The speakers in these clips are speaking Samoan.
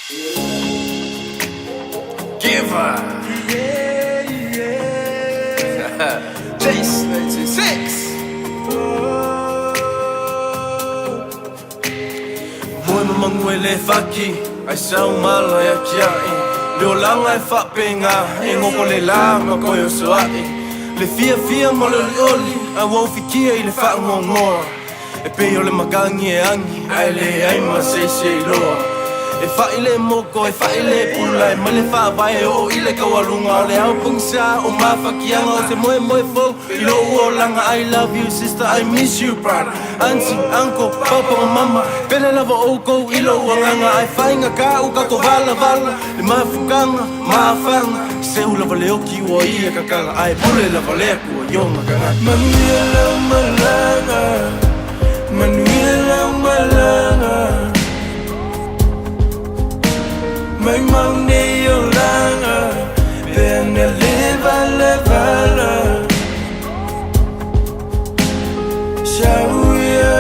Giver. Chase 96. Moe ma magu e le faki ai sau mala e akia'i Le olaga e faapega e gogo le la ma koe osoa'i Le fiafia ma le olioli a ua ufikia i le faagoagoa E pei o le makagi e agi ae leai ma se isi e iloa E fa'i le moko e fa'i le pula e mai le faavae e oo i le taualuga O le ao pogisa o mafakiaga o se moemoe fou i lou olaga I love you sister I miss you brother Auntie, uncle, papa ma mama Pele lava oukou i lou agaga Ae faigata u tatou valavala Le mafukaga, mafaga Seu lava le oki ua ia kakala Ae pule lava le Atua i ona tagata. Manuia lau malaga, manuia lau malaga Maimau nei olaga pe ana le valavala Sauia,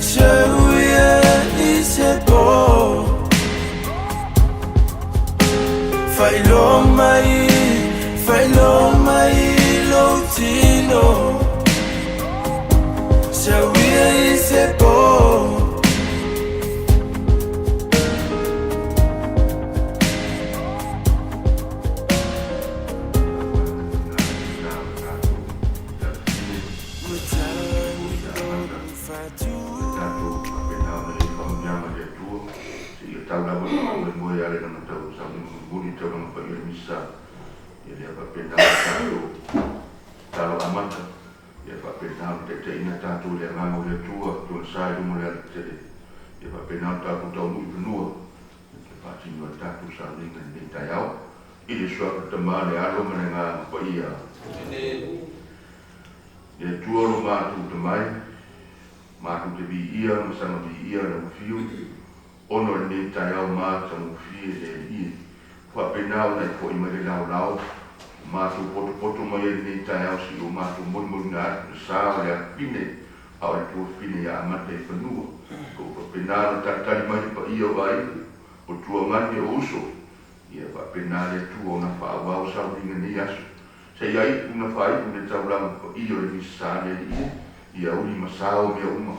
sauia i se po Faailoa mai, faailoa mai lou tino Sauia i se po. Seia tau lava le faamoemoe a le lana tau sauni mulimuli i taulaga paia o le Misa. Ia lea faapena le tatou tatalo amata, ia faapena ona taitaiina tatou i le agaga o le Atua, tona sa i luma o le Alii Tele. Ia faapena ona tatou taunuu i fanua, e toe faatino ai le tatou sauniga i lenei taeao. I le Suafa le Tama, le Alo ma le Agaga Paia. Le Atua o lo matou tamai, Matou te viia ma saga viia lau Afio, ona o lenei taeao matagofie le Alii e faapena ona e fo'i mai le laolao ua matou potopoto mai ai lenei taeao seia o matou molimolina atu le sa o le afafine a o le tuafafine ia amata i fanua. Ka ua faapena ona talitali mai le paia o aiga, o tuagane, o uso, ia faapena le Atua ona faaauau sauniga nei aso. Seia iu na faaiu le taulaga paia o le Misa le Alii e, ia uli ma sao mea uma,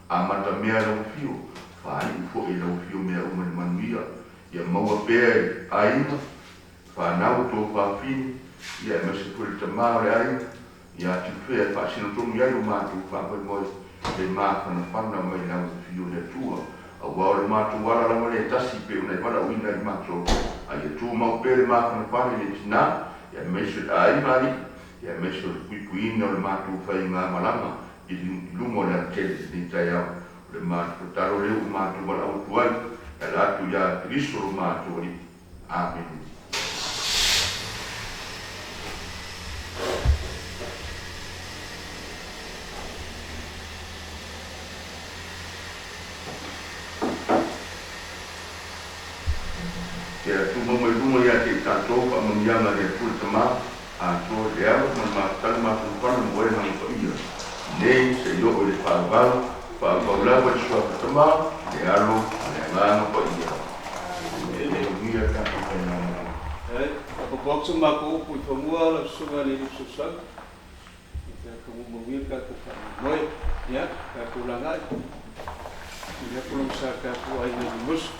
amata mea lau afio, faaiu foi lau afio mea uma i le manuia, ia maua pea i aiga, fanau tou fafine, ia aemaise foi le tama o le aiga, ia Tiufea e faasino tonu i ai lo matou faamoemoe le mafanafana mai lau afio le Atua, aua o le matou ala lava lea e tasi pei ona e valaauina ai matou, a ia tumau pea le mafanafana i le tina, aemaise o le aiga alii, aemaise o le puipuiina o le matou faigamalaga i luga o le alatele i lenei taeao. O le matou tatalo lea ua matou valaau atu ai, e ala atu ia Keriso lo matou Alii. Amene. Ia tumau mai luga ia te i tatou faamanuiaga a le Atua le Tama, Atoa le Alo ma le Mafutaga mafanafana mo oe Agaga Paia, nei seia oo i le faavavau, faavavau lava i le Suafa Tama, le Alo ma le Agaga Paia. Amene. Manuia le tatou faigamalaga. E faaopoopo atu sa matou upu i fanua lau susuga i le Alii Fesoasoani, i te taunuu manuia le tatou faamoemoe. Ia, tatou lagai. Momoli atu lona sa tatou aiga i Lumusu.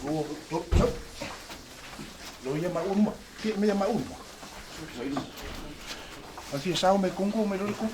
Lua, tolu, sau. Lo ia ma uma. Fia me ma uma. A fia sao me kongo me lo ko.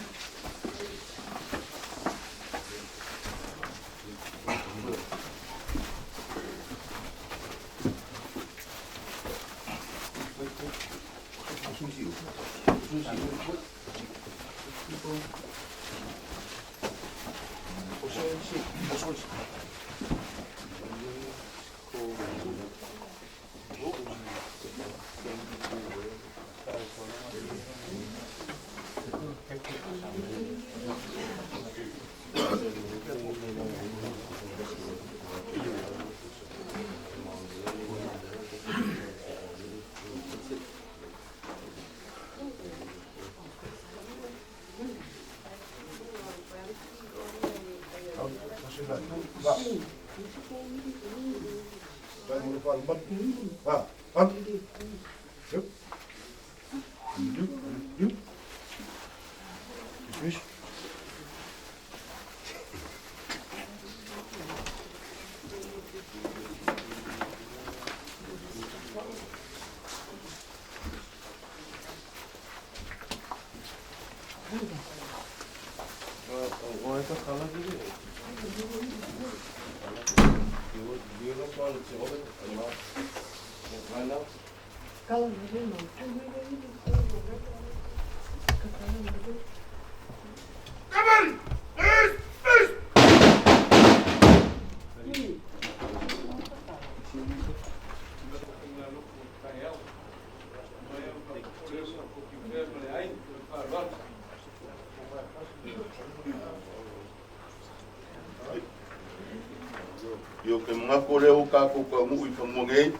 Io ke mangako leo kākou ka nguu i whamua nei.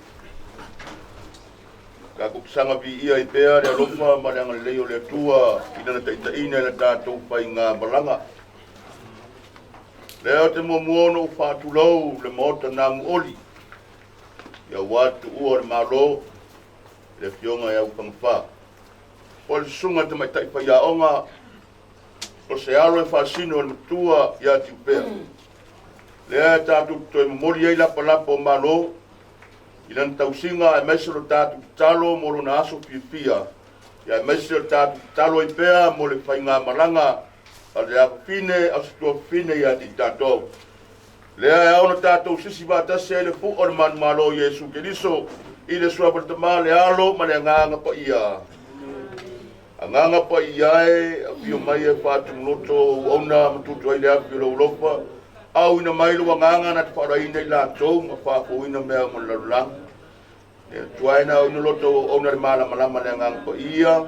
Kākou sanga vi ia i pea le alofa ma le angalelei o le Atua i lana taitaiina i la tatou faiga malaga. Lea o te muamua ona ou faatulou le maota namuoli ia ua tuua o le Malo le afioga ia Ufagafa. O le susuga tamaitai faiaoga o se alo e faasino o le matua ia Tiupea. Lea e tatou toe momoli ai lapalapa o Malo i lana tausiga aemaise lo tatou tatalo mo lona aso fiafia, ia aemaise o tatou tatalo ai pea mo le faigamalaga a le afafine a se tuafafine ia te i tatou. Lea e ao ona tatou sisi faatasi ai le fua o le manumalo Iesu Keriso i le suafa o le Tama, le Alo ma le Agaga Paia. Agaga Paia e, afio mai e faatumuloto auauna ma tutu ai le afi o lou alofa, auina mai lou agaga na te faalaina i latou ma faafouina mea uma le lalolagi. Le Atua e na auina loto auauna le malamalama le Agaga Paia.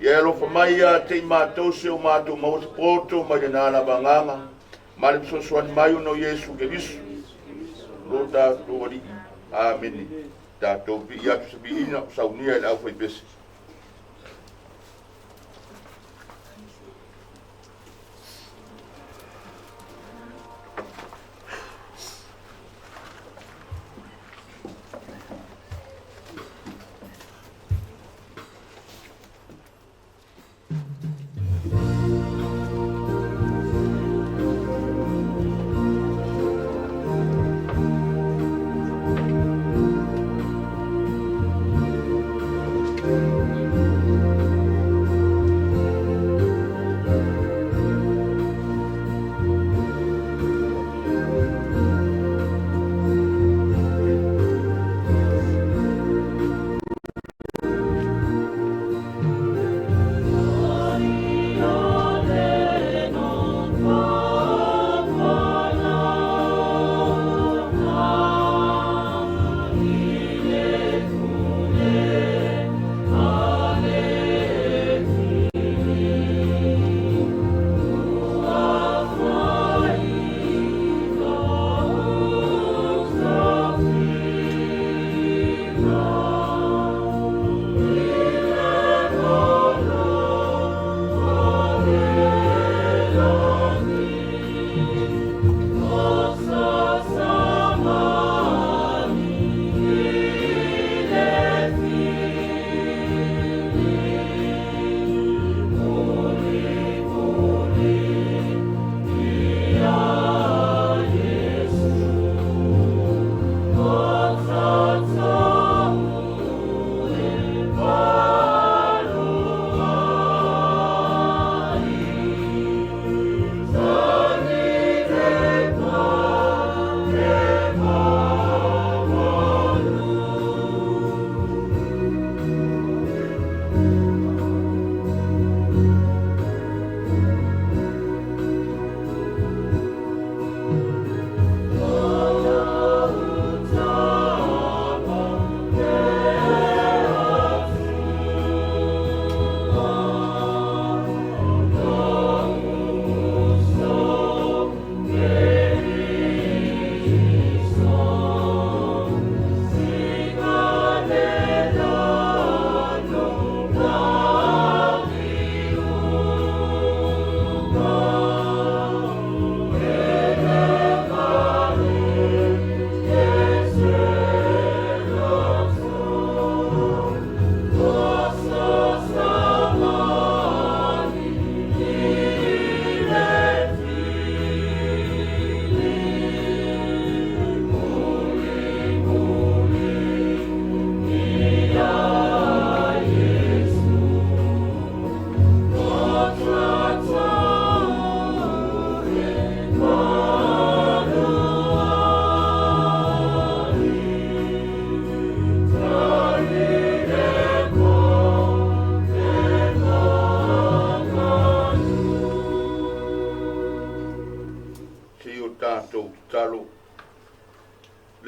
Ia e alofa mai ia te i matou se o matou maua se poto mai lena lava agaga, ma le fesoasoani mai ona o Iesu Keriso, lo tatou Alii. Amene. Tatou pii atu se viiga o saunia i le aufaipese.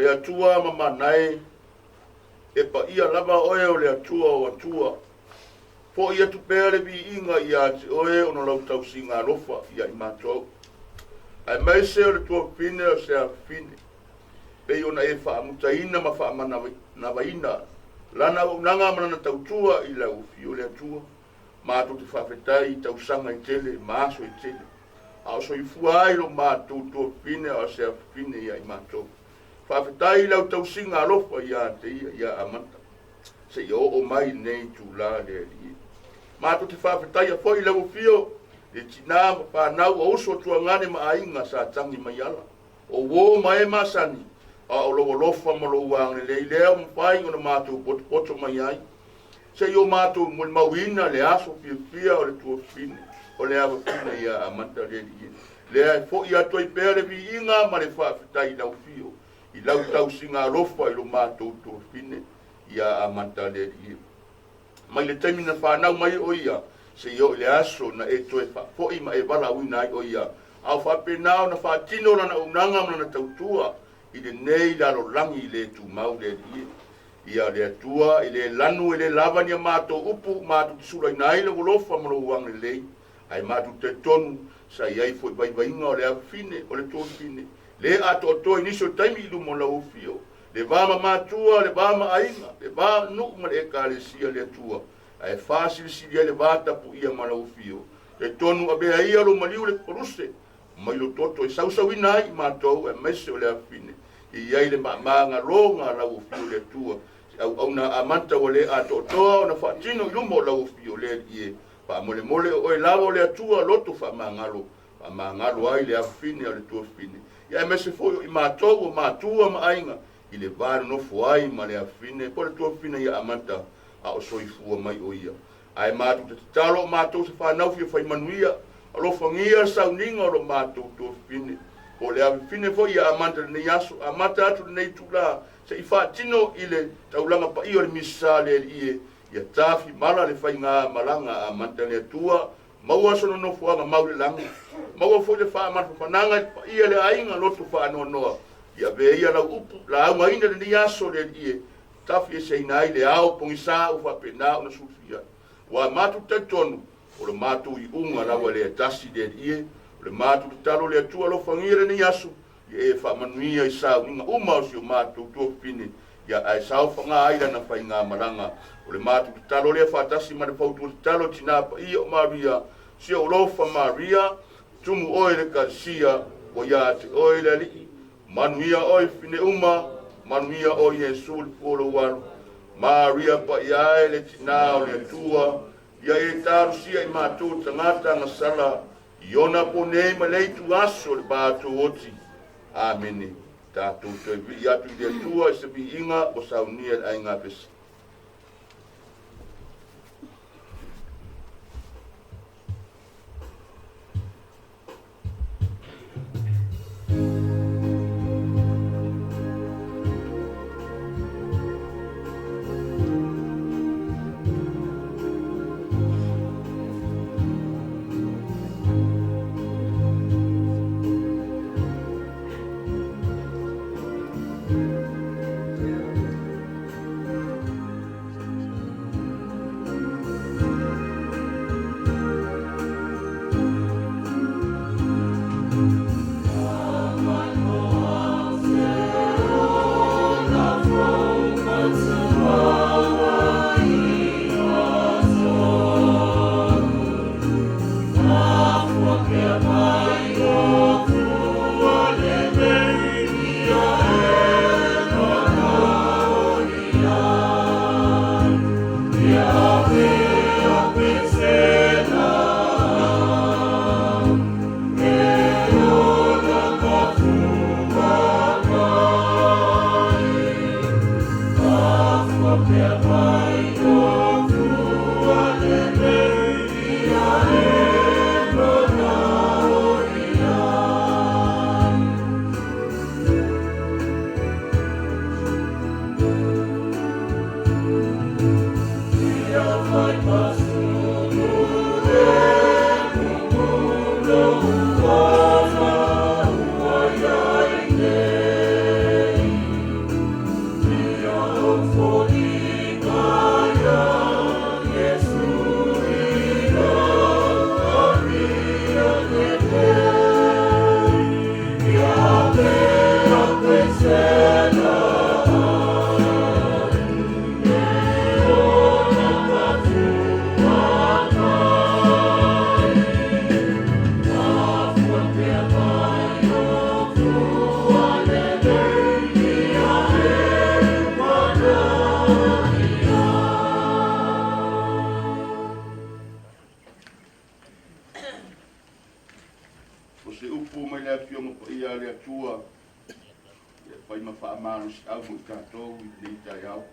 Le Atua mamana e, e paia lava oe o le Atua o Atua. Fo'i atu pea le viiga iā te oe ona o lau tausiga alofa ia i matou, aemaise o le tuafafine o se afafine, pei ona e faamutaina ma faamanavaina lana auaunaga ma lana tautua i lau afio le Atua. Matou te faafetai i tausaga e tele ma aso e tele a o soifua ai lo matou tuafafine o se afafine ia i matou. Faafetai i lau tausiga alofa ia te ia ia Amata seia oo mai i lenei itulā le Alii. Matou te faafetaia foi i lau afio le tinā ma fanau o uso tuagane ma aiga sa tagi mai ala, o uō ma e masani, a o lou alofa ma lou agalelei lea ua mafai ona matou potopoto mai ai, seia o matou molimauina le aso fiafia o le tuafafine o le avafine ia Amata le Alii. Lea e fo'i atu ai pea le viiga ma le faafetai i lau afio i lau tausiga alofa i lo matou tuafafine ia Amata le Alii. Mai le taimi na fanau mai ai o ia, seia oo i le aso na e toe faafo'i ma e valaauina ai o ia, a o faapena ona faatino lana auaunaga ma lana tautua i lenei lalolagi le tumau le Alii. Ia le Atua, e le lanu e le lava ni a matou upu matou te sulaina ai lou alofa ma lou agalelei, ae matou te talitonu sa i ai foi vaivaiga o le afafine o le tuafafine, le atoatoa i nisi o taimi i luma o lau afio, le va ma matua, le va ma aiga, le va nuu ma le Ekalesia le Atua, ae faasilisili ai le va tapuia ma lau afio. Talitonu avea ia lou maliu le paluse mai lo toto e sausauina ai i matou aemaise o le afafine, e i ai le maamagaloga a lau afio le Atua, se auauna amata ua le atoatoa ona faatino i luma o lau afio le Alii e. Faamolemole o oe lava o le Atua loto faamagalo, faamagalo ai le afafine o le tuafafine, ia aemaise foi o i matou o matua ma aiga i le va nonofo ai ma le afafine po o le tuafafine ia Amata a o soifua mai o ia. Ae matou te tatalo o matou se fanau fia fai manuia, alofagia le sauniga o lo matou tuafafine po o le afafine foi ia Amata lenei aso, amata atu lenei itulā se i faatino i le taulaga paia o le Misa le Alii e, ia tafi mala le faiga malaga a Amata le Atua, maua sona nofoaga mau i le lagi, maua foi le faamafanafanaga i le paia le aiga loto faanoanoa, ia avea ia lau upu laugaina lenei aso le Alii e, tafi eseina ai le ao pogisā ua faapena ona sulufia ai. Ua matou talitonu o le matou iuga lava lea e tasi le Alii e, o le matou tatalo le Atua alofagia lenei aso, ia e faamanuia i sauniga uma o si o matou tuafafine, ia ae saofaga ai lana faigamalaga. O le matou tatalo lea faatasi ma le fautua tatalo tinā paia o Maria, si ou alofa Maria, tumu oe i le Ekalesia, ua ia te oe le Alii, manuia oe fafine uma, manuia oe Iesu le fua o lou alo. Maria paia e le tinā o le Atua, ia e talosia i matou tagata agasala, i ona po nei ma le itu aso o le matou oti. Amene. Tatou toe vii atu i le Atua i se viiga ua saunia e le aiga Apesi. O se upu mai le Afioga Paia a le Atua e fai ma faamalosiau mo i tatou i lenei taeao.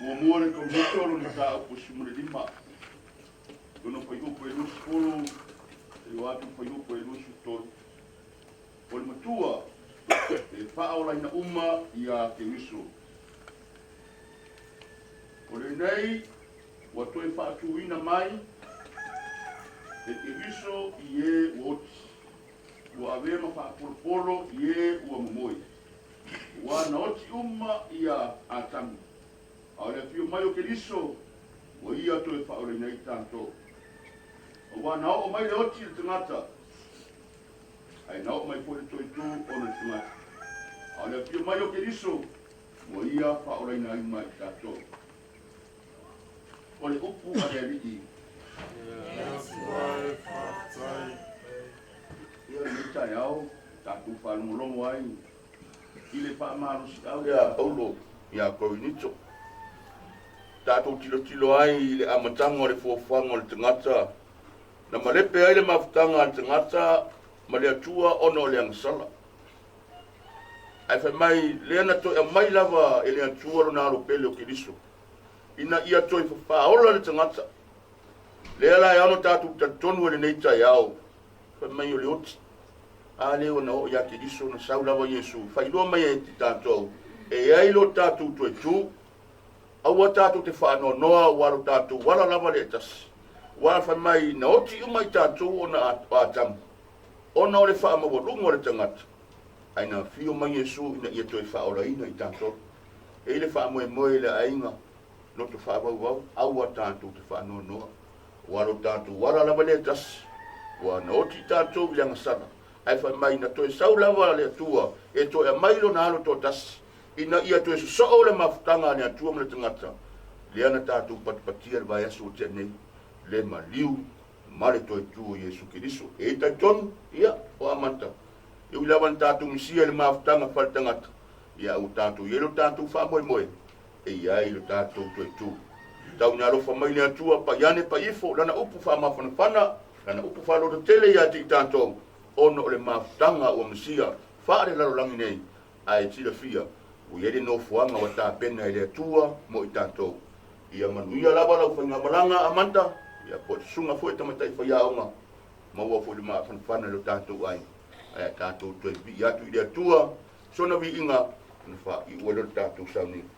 Muamua le Korinito lona mataupu 15, lona fuaiupu e 20 seia atu le fuaiupu e 23. O le matua e faaolaina uma ia Keriso. O lenei ua toe faatuina mai e Keriso i e ua oti, ua avea ma faapolopolo i e ua momoe. Ua na oti uma ia Atamu, a o le afio mai o Keriso ua ia toe faaolaina ai tatou. Aua na oo mai le oti i le tagata, ae na oo mai foi le toetū ona le tagata. A o le afio mai o Keriso ua ia faaolaina ai uma i tatou. O le upu a le Alii. Ia lenei taeao tatou faalogologo ai i le faamalosiau ia Paulo ia Korinito. Tatou tilotilo ai i le amataga o le fuafuaga o le tagata na malepe ai le mafutaga a le tagata ma le Atua ona o le agasala. Ae fai mai lea na toe aumai lava e le Atua lona alo pele o Keriso ina ia toe faaola le tagata. Lea la e ao ona tatou talitonu i lenei taeao, fai mai o le oti. A lea ua na oo ia Keriso na sau lava Iesu, faailoa mai ai i tatou, e i ai lo tatou toe tu, aua tatou te faanoanoa ua lo tatou ala lava le tasi. Ua fai mai na oti uma i tatou ona o Atamu, ona o le faamaualuga o le tagata, ae na afio mai Iesu ina ia toe faaolaina i tatou. E i le faamoemoe i le aiga, loto faavauvau, aua tatou te faanoanoa. Ua lo tatou ala lava le tasi, ua na oti i tatou i le agasala, ae fai mai na toe sau lava le Atua e toe aumai lona alo toatasi, ina ia toe sosoo le mafutaga a le Atua ma le tagata, lea na tatou patipatia le vaiaso ua tea nei, le maliu ma le toe tu o Iesu Keriso. E talitonu, ia, o amata. E ui lava na tatou misia i le mafutaga faale-tagata, ia ua tatou i ai lo tatou faamoemoe, e i ai lo tatou toe tu. Tau ina alofa mai le Atua, pai ane pai ifo, lana upu faamafanafana, lana upu faalototele ia te i tatou, ona o le mafutaga ua misia faale lalolagi nei, ae silafia, ua i ai le nofoaga ua tapena e le Atua mo i tatou. Ia manuia lava lau faigamalaga amata, ia po o le susuga foi tamaitai faiaoga, maua foi le maafanafana i lo tatou ai, ae a tatou toe vivii atu i le Atua, sona viiga, na faaiu ai lo tatou sauniga.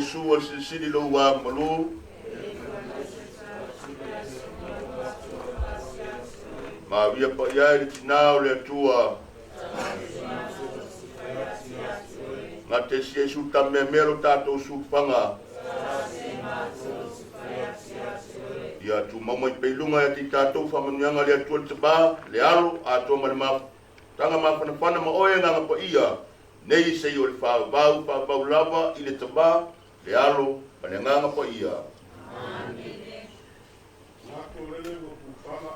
Iesu o le Silisili lou amalu. Ma avia paia i le tinā o le Atua. Gate si Iesu tameamea lo tatou sulufaga. Ia tumau mai peiluga ia te i tatou faamanuiaga le Atua le Tamā, le Alo, atoa ma le mafutaga mafanafana ma oe agaga paia, nei seia o le faavavau, faavavau lava i le Tamā, le Alo, ma le Agaga Paia. Matou lele ua pufaga,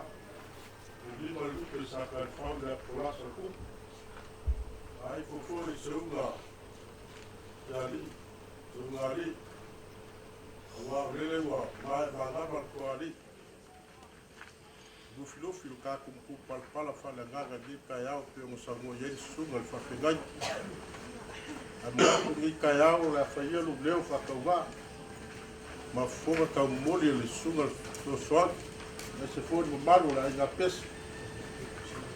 lima le lupe sa kalifau le apolasa le upu. Ai fofo i seuga ia alii, seuga alii. Aua o lele ua mae malama le toalii. Lufilufi lo tatou mapu palapala faaleagaga i lenei taeao pe ona saunoa i ai le susuga i le faafeagai. Ae manatu lenei taeao o le a faia lou leo faatauvaa ma fofoga taumomoli e le susuga i le fesoasoani aemaise foi le mamalu o le aiga pese.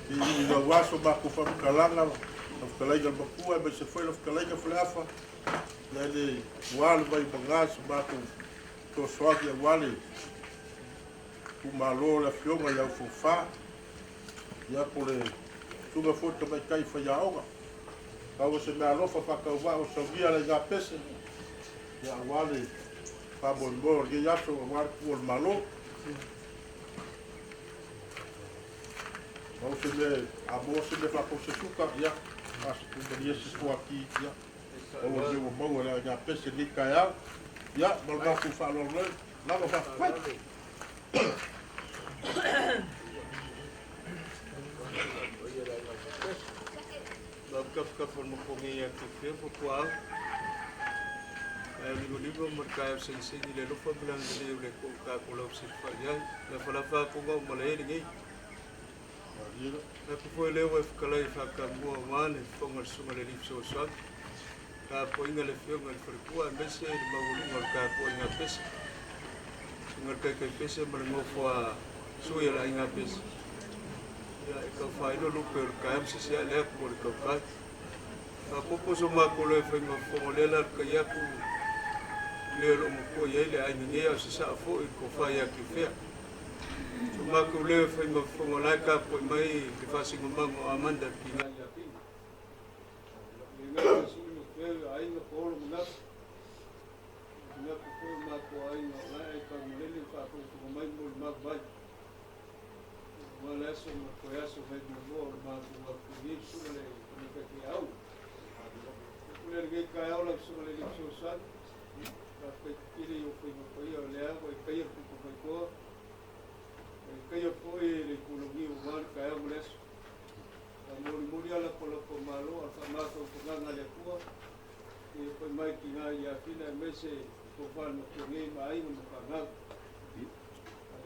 I lau aso matou faamatalaga lau fetalaiga le matua aemaise foi lau fetalaiga Faleafa ia le ua le vaimaga se matou fesoasoani aua le itumalo o le afioga i Aufofa ia po le susuga foi le tamaitai faiaoga. Tau se mea alofa faatauvaa o saunia le aiga pese ia aua le faamoemoe o lenei aso aua le tu'u o le Malo. Mau se mea a maua se mea faatausesuka ia faasatumalie se fuati ia aua le mea ua maua le aiga pese lenei taeao ia ma le matou faaaloalo lava faafetai. Lau kafukafu o le makuagia ia ki fea fo au. Ai ligo ligo ma ka au sengi le lofa ma le le ko ka ko lau se fa ia. La fa la fa ko ngau ma le ngi. La ku fo le wa fa lai fa ka mua ma le fonga sunga le lip so so. Ka po inga le fio ngal fa ku a mese le mawulu ngal ka ko inga pese. Sunga kai kai pese ma le ngofo a suia la inga pese. Ia e ka whailo lupe o le kaem se se le aku o le kaukai. Ka popo so mako loe whai ma fongo lela ka iaku le lo mo ko ia le ai nge o se sa fo i ko whai a ki whea. So mako le whai ma fongo lai ka po mai le whasingo mango Amanda ki ngā ia pina. Le ngā sui mo peo ai ngā polo mo ngā. Ngā ko foi mako ai ngā lai ai ka mulele wha ko mai mo le mako vai. Wala aso ma ko aso vai mo mo ma ko wa ku ni su le ko ka ke au. Ku le ge ka au la su le so sa. Ka pe kiri o ko ko ia le a ko ka ia ku ko ko. Ka ia fo e le ku lo ni o ma ka au le so. Ka mo ni mo ala ko lo ko malo al fa ma ko ko nga le ku. E ko mai ki nga ia fina me se ko fa no ko ngi ma ai mo ka nga.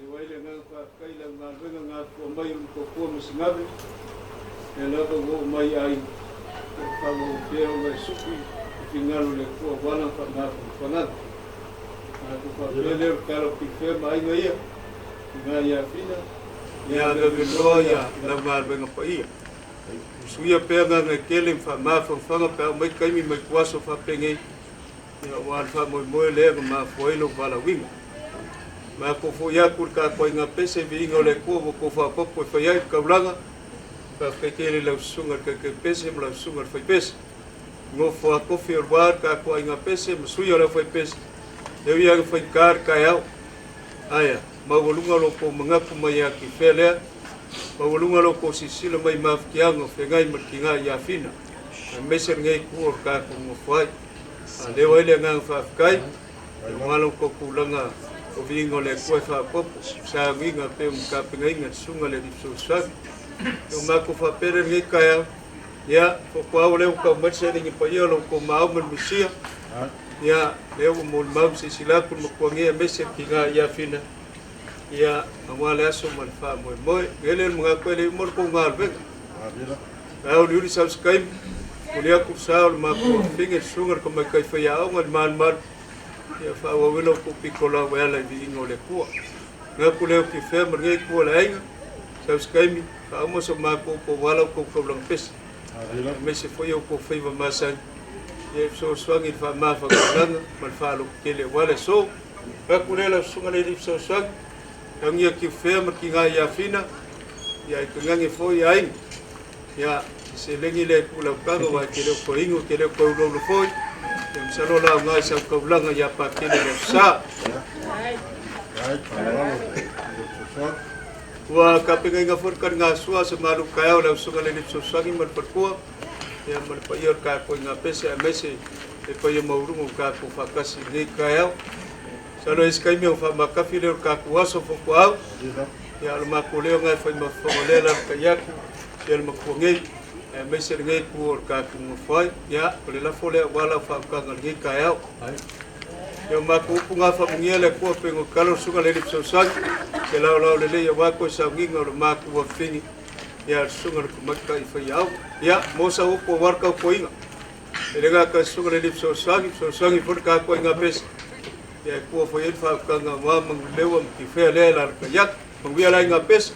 Le wai le ngā wha kai le ngā wenga ngā kua mai o ko kua masingawe. E lava o mai ai ko whango pea o ngai suki i fingalo le kua wana wha ngā whanga. Ngā ko wha pele o karo ki whea mai ngā ia. Ngā ia whina. Ia veve loa ia la ngā wenga pa ia. Suia pea ngā ngā kele wha mā whanga pea mai kaimi mai kuaso wha pengei. Ia wā wha moi moe lea ngā mā fuailo wala winga. Ma ko fo ia ku ka ko inga pese vi inga le ko ko fa popo fa ia ka ulanga ka ka ke le la sunga ka ke pese ma la sunga fa pese ngo fo ko fi o war ka ko inga pese ma suia la fa pese e ia fa kar ka ia aya ma volunga lo ko manga ku ma ia ki felea ma volunga lo ko sisila mai ma ki anga fe ngai ma ki nga ia fina a mese ngai ku o ka ko ngo fai a le wai le nga fa kai e ko kulanga o vingo le kua fa popo sa winga pe um ka penga inga sunga le lipso sa o mako fa pere ngai kaya ia ko ko au le ka matse ni pa ia lo ko mau man misia ia le o mo mau si sila ku mo ko ngi mese ki nga ia fina ia awa le aso man fa mo mo ele mo ga ko le mo ko ngal ve au li uri subscribe o le aku sa o ma ko finge sunga ko mai kai fa ia o ngal mal mal ia fa wa welo ko pikola wa la vi ingo le kua nga ku le ki fe mar ngai kua le ainga subscribe fa mo so ma ko ko wala ko ko lang pes me se foi o ko foi va masa Ia e fesoasoani i le faamafakaulaga ma le faalototele aua le aso. Vaeatu lea lau susuga le alii fesoasoani, taugia Tiufea ma le tiga ia Fina, ia e tainane foi aiga. Ia, se seleni lea e tuu i lau taga aua e te le o toe inu, e te le o toe uloaulo foi. Ia masalo o la aoga i sau taulaga ia Patele i le Aso Sa. Ua tapenaina foi le taligasua a se malu taeao i lau susuga i le alii fesoasoani ma le faletua, ia ma le paia o le tatou aiga pese aemaise le paia maualuga ua tatou faatasi i lenei taeao. Masalo e i ai se taimi ona faamatafi lea o le tatou aso fotuau. Ia, o le matou leo lena e fai ma fofoga o lea e alaalatai atu ia le matua nei, aemaise lenei itu o le tatou nofo ai. Ia, o le lafo lea aua lau faautaga i lenei taeao. Ia, o matou upu na, faamanuia le Atua pei ona tatalo le Susuga i le Alii Fesoasoani, se laolao lelei aua toe sauniga o le matou afafine, ia le Susuga i le Tamaitai Faiaoga. Ia, mo sau upu aua le tautuaina. E le gata i le Susuga i le Alii Fesoasoani, fesoasoani foi le tatou aiga pese, ia e tua foi i ai le faautaga aua Manuleua ma Tifea lea e alaalatai atu. Manuia le aiga pese,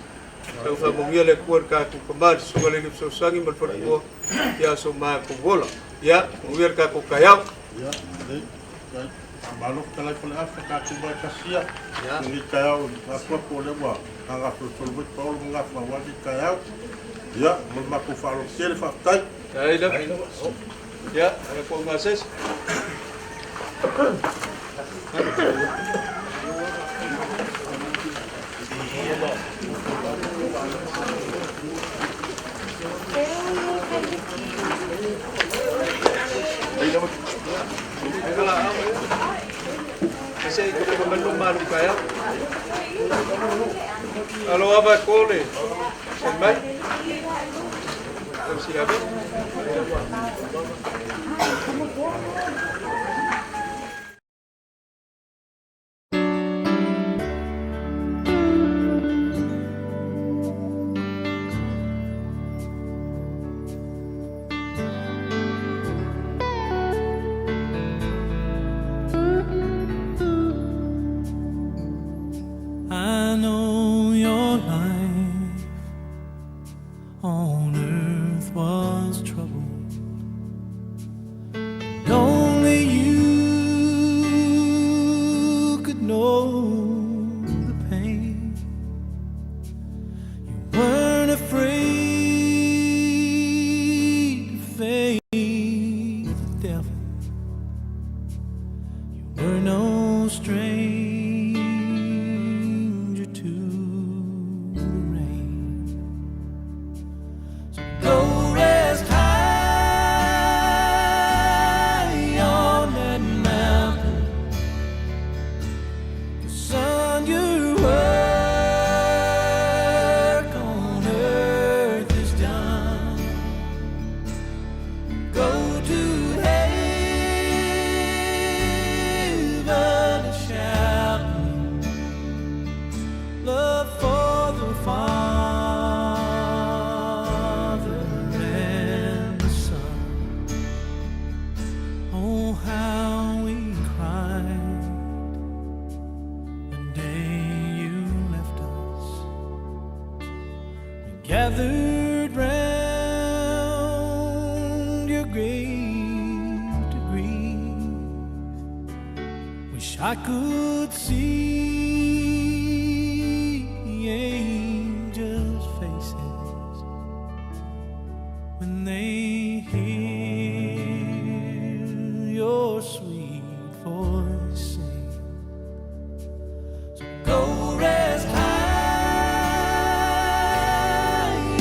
tau faamanuia le Atua i le tatou tama, le Susuga i le Alii Fesoasoani ma le faletua, ia so matou ola. Ia, manuia le tatou taeao. Ia, lelei. Faafetai. Faamalo fetalai Faleafa, tatou mai tasi ia. Lenei taeao i atuatu o lea ua gagafolofolo mai Paolo ma Gafa aua lenei taeao. Ia, ma le matou faaaloalo tele, faafetai. Faafetai lava. Ia, e ko ngā sesi. Alo ava e kole. Mai. I know your life on earth was troubled. And only you could know the pain. You weren't afraid to face the devil. You were no stranger to the rain. So go rest high on that mountain. 'Cause son, your work on earth is done. Go to heaven and shout love for the Father and the Son. Oh, how we cried the day you left us. We gathered round your grave to grieve. Wish I could see angels' faces when they hear your sweet voice sing. So go rest high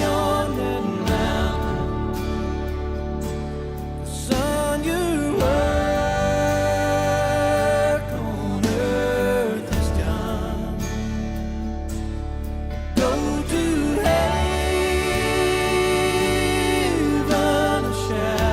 on that mountain. Son, your work on earth is done. Go to heaven and shout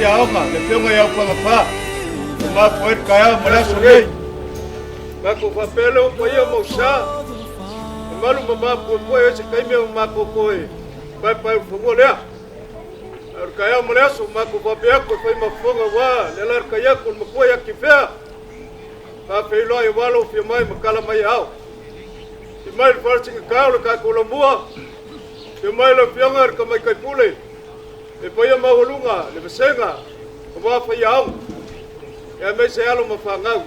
faiaoga, le Afioga ia Aufaga ua mafua ai le taeao ma le aso nei. Matou faapea lea ua paia ma usa, e malu ma mapuepue ai se taimi ua matou toe paepae ulufanua lea. A o le taeao ma le aso, ua matou faapea atu e fai ma fofoga aua le alaalatai atu o le matua ia Tifea. Faafeiloai aua lou afio mai ma tala mai ao. Afio mai le falesigata o le tatou lamua, afio mai le Afioga i le Tamaitai Pule, le paia maualuga, le vasega aua faiaoga, aemaise alo ma fanau,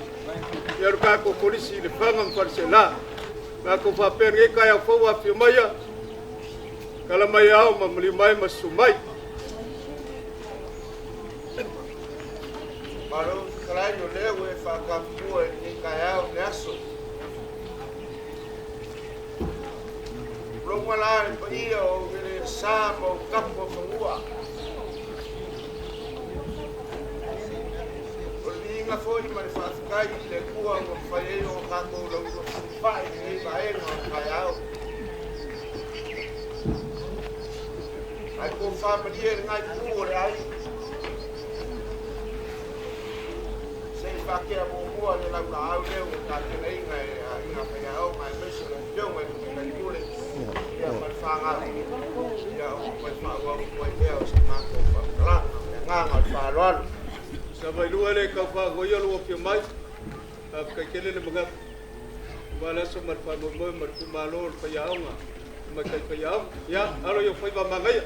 ia le tatou kolisi i Lefaga ma Faleaseela. Matou faapea lenei taeao fou afio mai ia, tala mai ao ma maliu mai ma susu mai. Malo fetalai o lea ua e faatamua i lenei taeao i le aso. Loga la le paia o eleelesa ma o tapu o fanua. O le viiga foi ma le faafetai i le Atua ua mafai ai ona tatou laulua i lenei vaega o le taeao. Ae tofa malie le nai itu o le ai. Se i faatea muamua le laulaau lea ua tapenaina e aiga faiaoga aemaise le Afioga i le Tamaitai Pule ia ma le fanau ia ona toe faaauau atu ai lea o se matou faamatalaga. Le agaga o le faaaloalo. Sa vailua le tau faagoia lou afio mai, faafetai tele le manatu. Aua le aso ma le faamoemoe ma le itumalo o le faiaoga, tamaitai faiaoga. Ia, alo i o faiva manaia.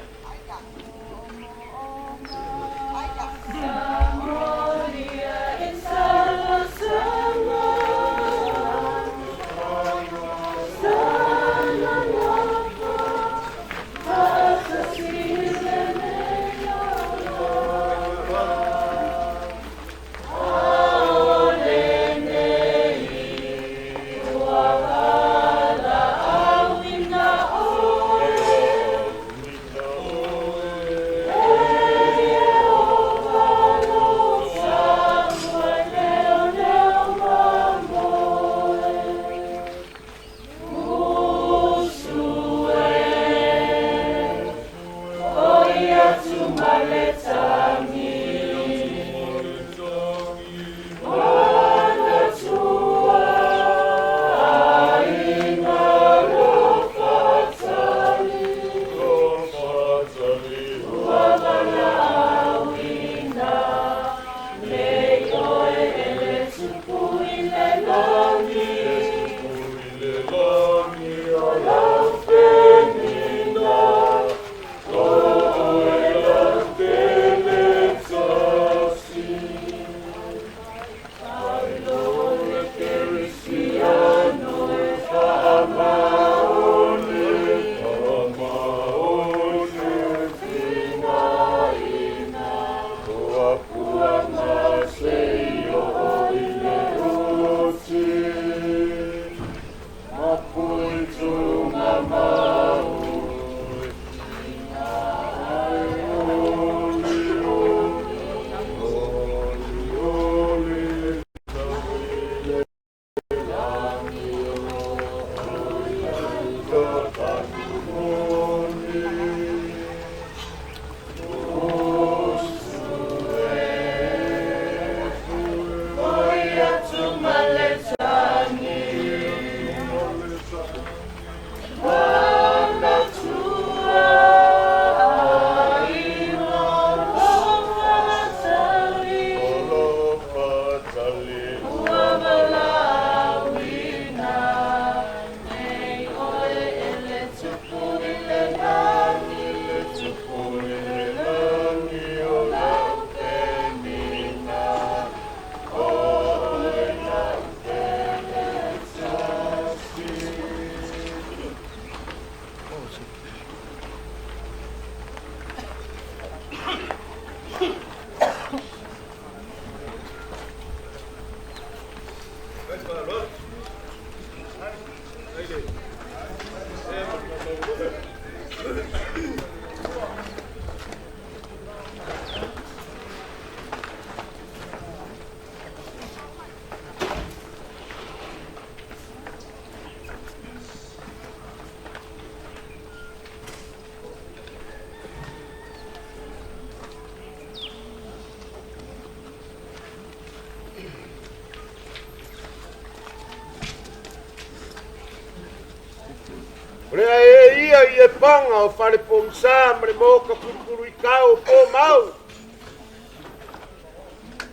O le ae ia i e paga o falepogisa ma le maoka kulukulu i kao o po mau.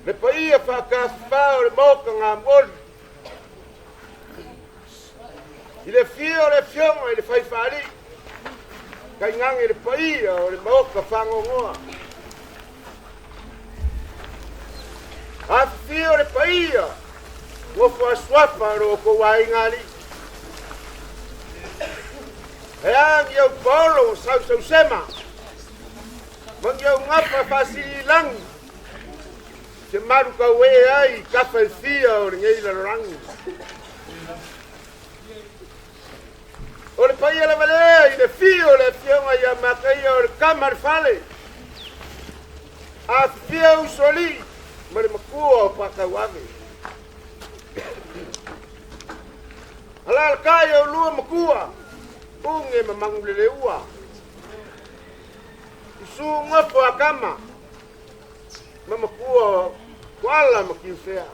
Le paia faakafafā o le maoka gamoli. I le afio o le afioga i le faifaalii, tainane le paia o le maoka fagogoa. Afifio le paia nofo a suafa o lo outou aiga alii. E a ni au paolo sausausema ma ni au gafa faasiliilagi se malu tauee ai i tafa e fia o lenei lalolagi. O le paia lava lea i le afio o le afioga ia Mataia o le tama a le fale, afifio usoalii ma le matua o Patauave. Alaalatai oulua matua, Uge ma Manuleleua, Susu nofo a tama ma matua o Tuala ma Tiufea.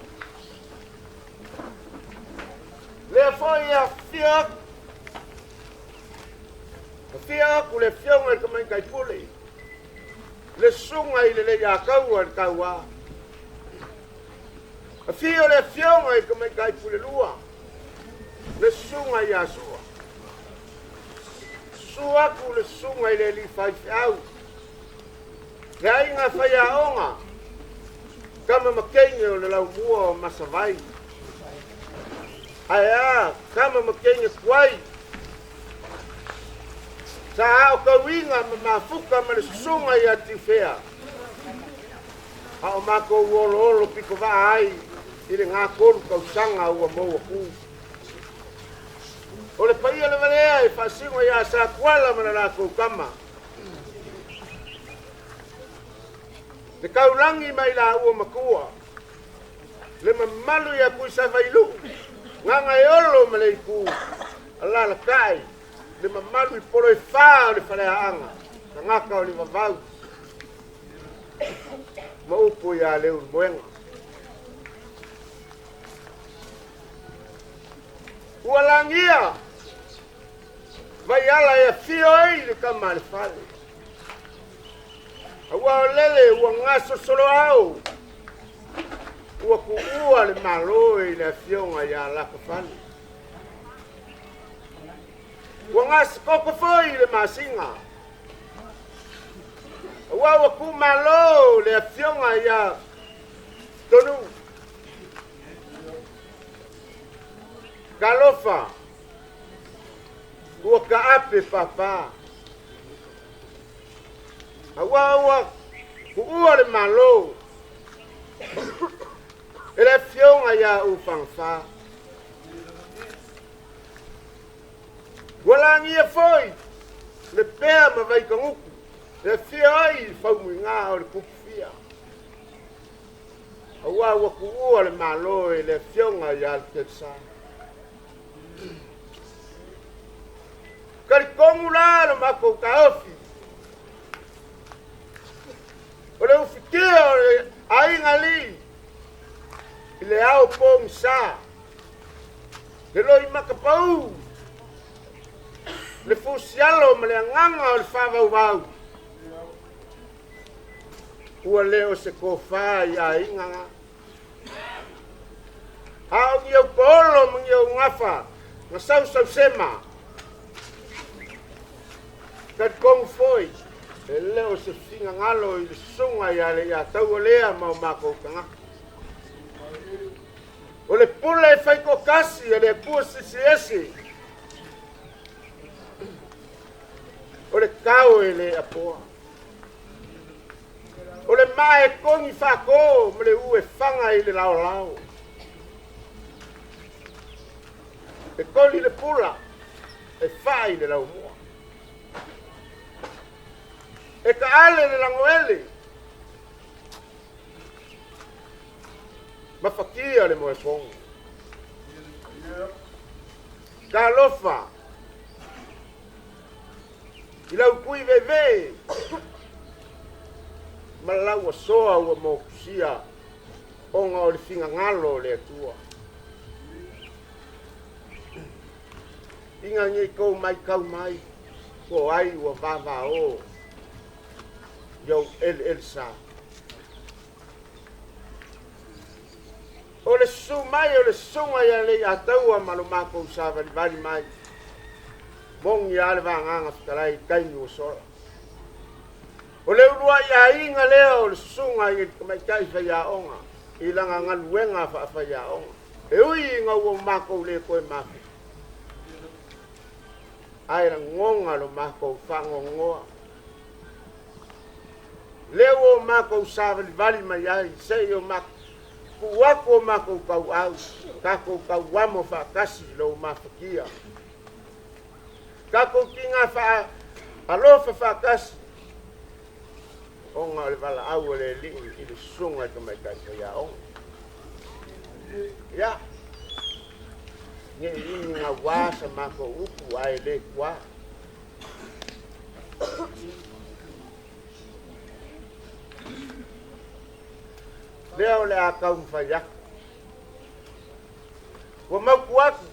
Lea foi e afifio atu, afio atu le afioga i le Tamaitai Pule, le susuga i le Leiataua i le Tauā. Afio le afioga i le Tamaitai Pule Lua, le susuga ia Sua. Susu atu le susuga i le alii faifeau, le aiga faiaoga, tama ma teine o le laumua o Masavai. Ae a, tama ma teine tuai, sa aotauina ma mafuta ma le susuga ia Tiufea, a o matou oloolo pitovaa ai i le 3 tausaga ua mou atu. O le paia lava lea e faasino ia Satuala ma le latou tama. Le taulagi mai laua matua, le mamalu ia Tuisavailuu, Gagaeolo ma Leitu, alalatai le mamalu i polo e 4 o le faleaaga, tagata o le vavau, ma upu ia Leulumoega. Ua lagia vaiala e afio ai le tama a le fale. Aua o lele ua gasosolo ao, ua tuua le Malo i le afioga ia Lakafale. Ua gasokoko foi le masina, aua ua tuumalo le afioga ia Tonu. Talofa, ua taape papa. Aua ua tuua le Malo e le afioga ia Ufagafa. Ua lagia foi le pea ma Vaitagutu e afio ai le faumuiga o le Tupufia. Aua ua tuua le Malo e le afioga ia Altelsa. Talitonu la lo matou taofi, o le ufitia o le aiga alii i le ao pogisa, le loimatapau, le fusialo ma le agaga o le faavauvau, ua le o se tofa i aiga na. A o ni au paolo ma ni au gafa na sausausema. Talitonu foi, e le o se finagalo i le susuga ia Leiataua lea ma o matou tagata. O le pule e faitoatasi a le Atua Silisiliese, o le tao e le apoa. O le maa e togi faato ma le u e faga i le laolao. E koli le pula, e faa i le laumua. E taale le lagoele, ma fatia le moefogo. Talofa i lau tui veve ma lau asoa ua motusia ona o le finagalo o le Atua. Inga nei kou mai kau mai po ai ua vavao iau eleele sa. O le susu mai o le susuga ia Leiataua ma lo makou savalivali mai. Mogi lava le vagaga fetalai i taimi ua sola. O le uluai aiga lea o le susuga i le tamaitai faiaoga i lana galuega faafaiaoga. E ui ina ua makou le toe mafuta, ae lagona lo makou faanoanoa. Lea ua o makou savalivali mai ai seia o makou tuu atu o makou tauau, tatou tauamo faatasi i lou mafatia. Tatou tiga faa-alofa faatasi ona o le valaau a le Alii i le susuga i le tamaitai faiaoga. Ia, ne i umi gauā sa matou upu ae le tuā. Lea o le a taumafai atu. Ua mautu atu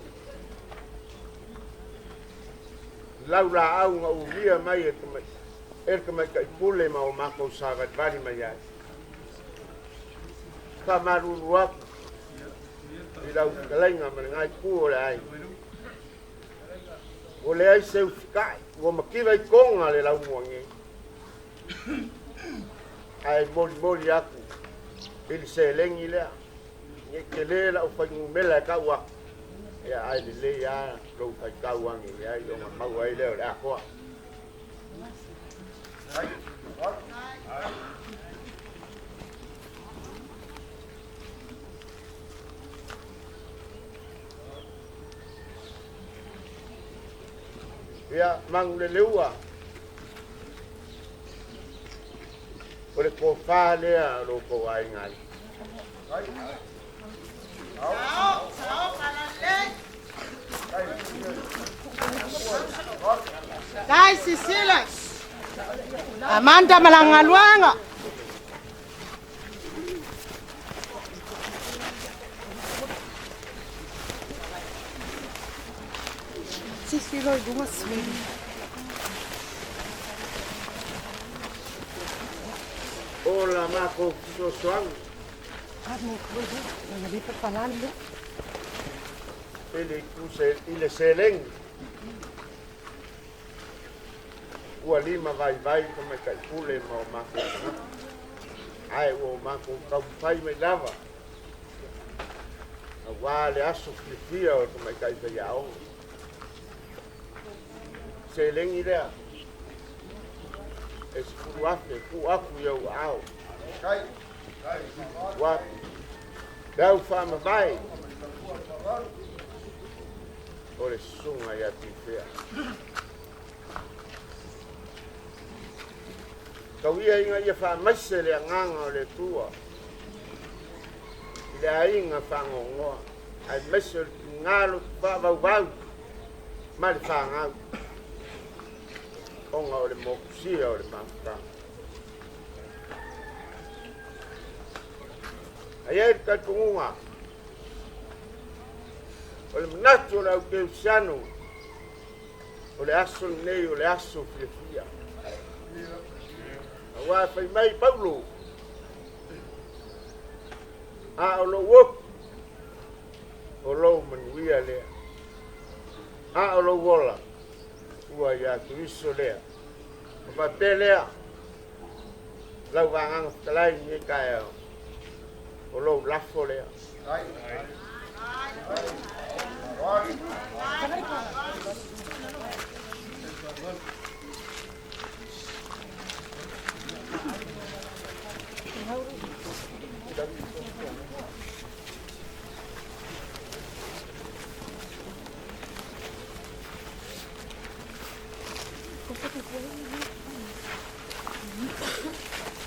laulaau na umia mai e le tamaitai pule ma o matou savalivali mai ai. Faamalulu atu i lau fetalaiga ma le itu o le aiga. Ua leai se usitai, ua mativa i toga le laumua nei. Ae molimoli atu i le seleni lea. Ne i tele lau fuainumera e tau atu, ia ae lelei lava lou faitau ane i ai ona maua ai lea o le atoa. Ia, Manuleleua, o le tofa lea o lo outou aiga ai. Dai Sisile. Amanda Malangaluanga. Sisilo i luga swing. O la matou fesoasoani. I le seleni ua lima vaivai tamaitai pule ma o matou tagata, ae ua o matou taumafai mai lava aua le aso fiafia o tamaitai faiaoga. Seleni lea e 10,000 tuu atu i ou aao. Ua le au faamavae o le susuga ia Tifea. Tau ia ina ia faamaise le agaga o le Atua i le aiga faanoanoa, aemaise o le tiga loto faavauvau ma le fanau, ona o le motusia o le mafutaga. Ae i ai le talitonuga o le manatu o le aukerisiano, o le aso lenei o le aso fiafia. Aua fai mai Paulo, a o lou oki, o lou manuia lea. A o lou ola, ua ia Keriso lea. Ma faapea lea, lau vagaga fetalai lenei taeao, o lou lafo lea.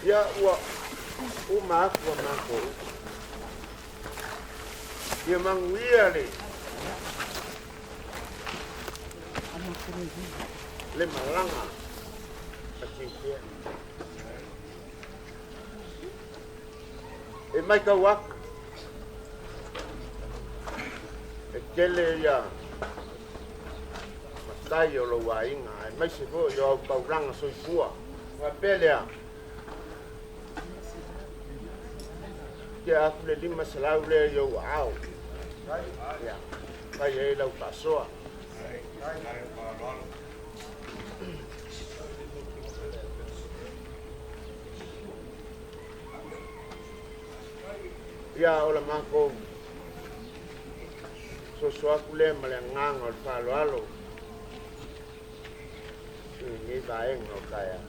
Ia ua uma atu a matou upu. Ia manuia le malaga a Tiutea. E matau atu, e tele ia faafetai o lou aiga aemaise foi o au taulaga soifua. Faapea lea, tea atu le 500 lea i ou aao. Ia, fai ai lau faasoa. Ia, o le matou soso atu lea ma le agaga o le faaaloalo i lenei vaega o taeao.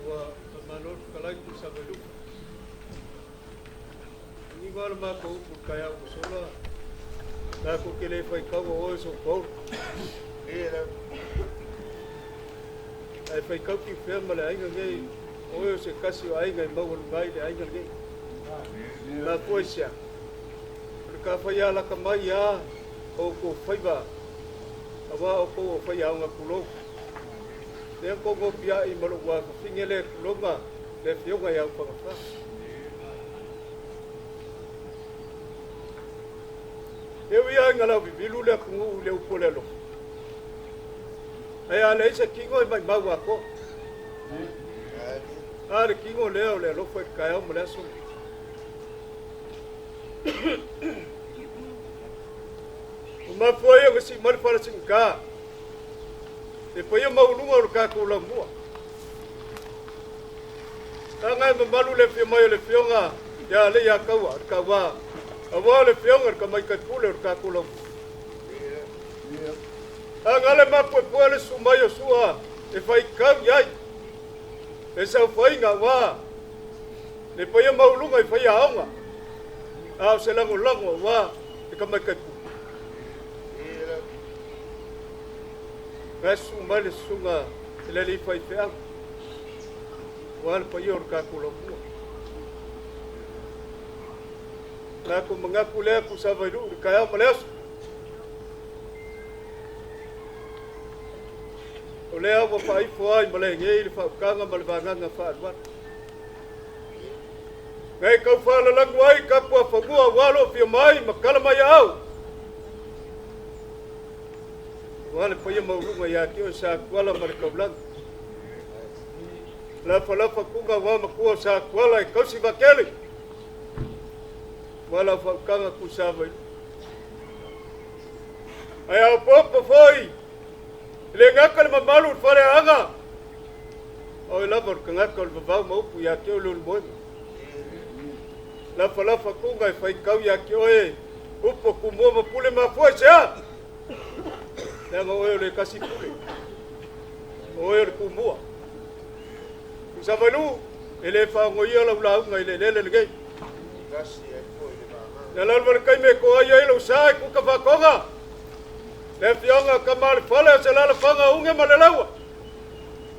Ua faamalo le fetalai Tuisavailuu. Aniva le matou upu i le taeao ua sola, tatou te le faitaua o oe Sopaulu. Ae faitau Tiufea ma le aiga nei, o oe o se tasi o aiga e maualuga ai le aiga lenei. Mafua i se a? O le ta alata mai lava o outou faiva, aua o outou o faiaoga tulou. Lea na tou nopiai ma lou afafine lea tulouna le afioga ia Ufagafa. E ui lava ina lauvivilu le atunuu i le upu o le alofa, ae a leai se tino e maumau atoa. A le tino lea o le alofa i le taeao ma le aso lenei. Ua mafua ai ona sii mai le fala sigata le paia maualuga o le tatou laumua. Taga e mamalu le afio mai o le afioga ia Leiataua le Tauā, aua o le afioga i le Tamaitai Pule o le tatou laumua. Taga le mapuepue le susu mai o Sua e faitau i ai le saofaiga aua le paia maualuga i faiaoga, a o se lagolago aua le Tamaitai Pule. Na susu mai le susuga i le alii faifeau, aua le paia o le tatou laumua. Tatou manatu lea Tuisavailuu i le taeao ma le aso. O lea ua faaifo ai ma le nei le faautaga ma le vagaga faaalualu. Ngai tau faalalagu ai tapuafanua aua lou afio mai ma tala mai aao. Aua le paia maualuga ia te oe Satuala ma le taulaga. Lafalafa tuga aua matua o Satuala e tausi vaatele. Aua lau faautaga Tuisavailuu. Ae aopoopo foi e le gata le mamalu o le faleaga. O oe lava o le tagata o le vavau ma upu ia te oe le ulumoega. Lafalafa tuga e faitau ia te oe upu o Tumua ma Pule mafua i se a? Leaga o oe o le tasi pule. O oe o le Tumua. Tuisavailuu, e le faagoia lau lauga i le eleele lenei. Na lalo le taimi e toai ai lou sa e kuka faatoga. Le afioga tama le fale o se lalafaga uge ma le laua.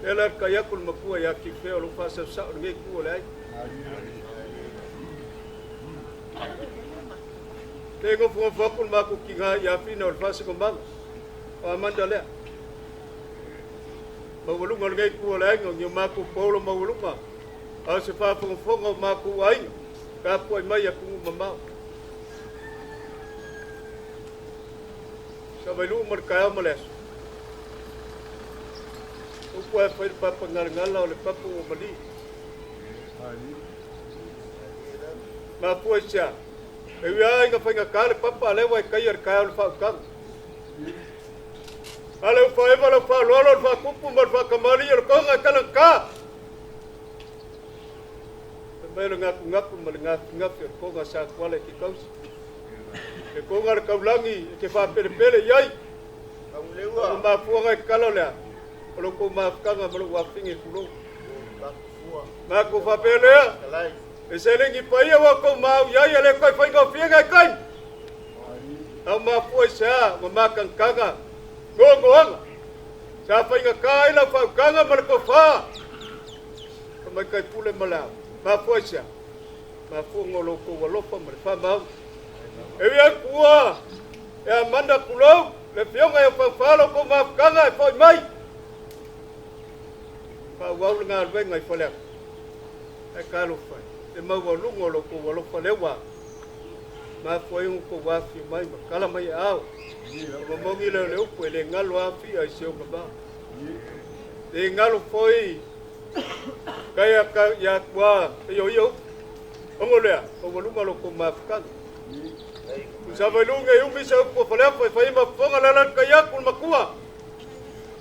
E la kai atu le matua ia Tiufea o lou faasaosao lenei tu o le aiga. Le nofonofo atu le matou tiga ia Fina o le faasinomaga. O Amanda lea. Maualuga o lenei tu o le aiga, o ni o matou paolo maualuga. A o se faafogafoga o matou aiga, tapuai mai atunuu mamao. Savailuu ma le taeao ma le aso. Upu ae fai le papa galagala o le papa ua mali. Mafua i se a? E ui lava ina faigata le papa, a lea ua e taia le taeao o le faautaga. A le ufaeva lau faaaloalo o le faatupu ma le faatamalii o le toga e talagata. Fai mai o le gafugafu ma le gafigafi o le toga sa tuala e ke tausi. Le toga o le taulagi e te faapelepele i ai. O mafuaga e tatala o le a? O lo outou mafutaga ma lou afafine tulou. Matou faapea lea, e seleni paia ua outou maau i ai, e le toe faigofie nai taimi. Au mafua i se a ma makagakaga gogoaga. Sa faigata ai lau faautaga ma le tofa. Tamaitai pule ma le ao. Mafua i se a? Mafuaga o lo outou alofa ma le faamau. E ui ai tua e Amanda tulou, le afioga ia Faufā lo outou mafutaga e foi mai. Faaauau le galuega i Faleata. Ae talofa e, le maualuga o lo outou alofa lea ua Mafua ai ona outou afifio mai ma tala mai aao. O mamogi lea o le upu e le galo afia i se ogavā. Le galo foi kai a ka ia tua e o ia upu. Ongo lea, maualuga lo kou mafutaga. Tusa vai luga e umi se upu o faleafa e fai ma fofoga le ala kai aku le makua.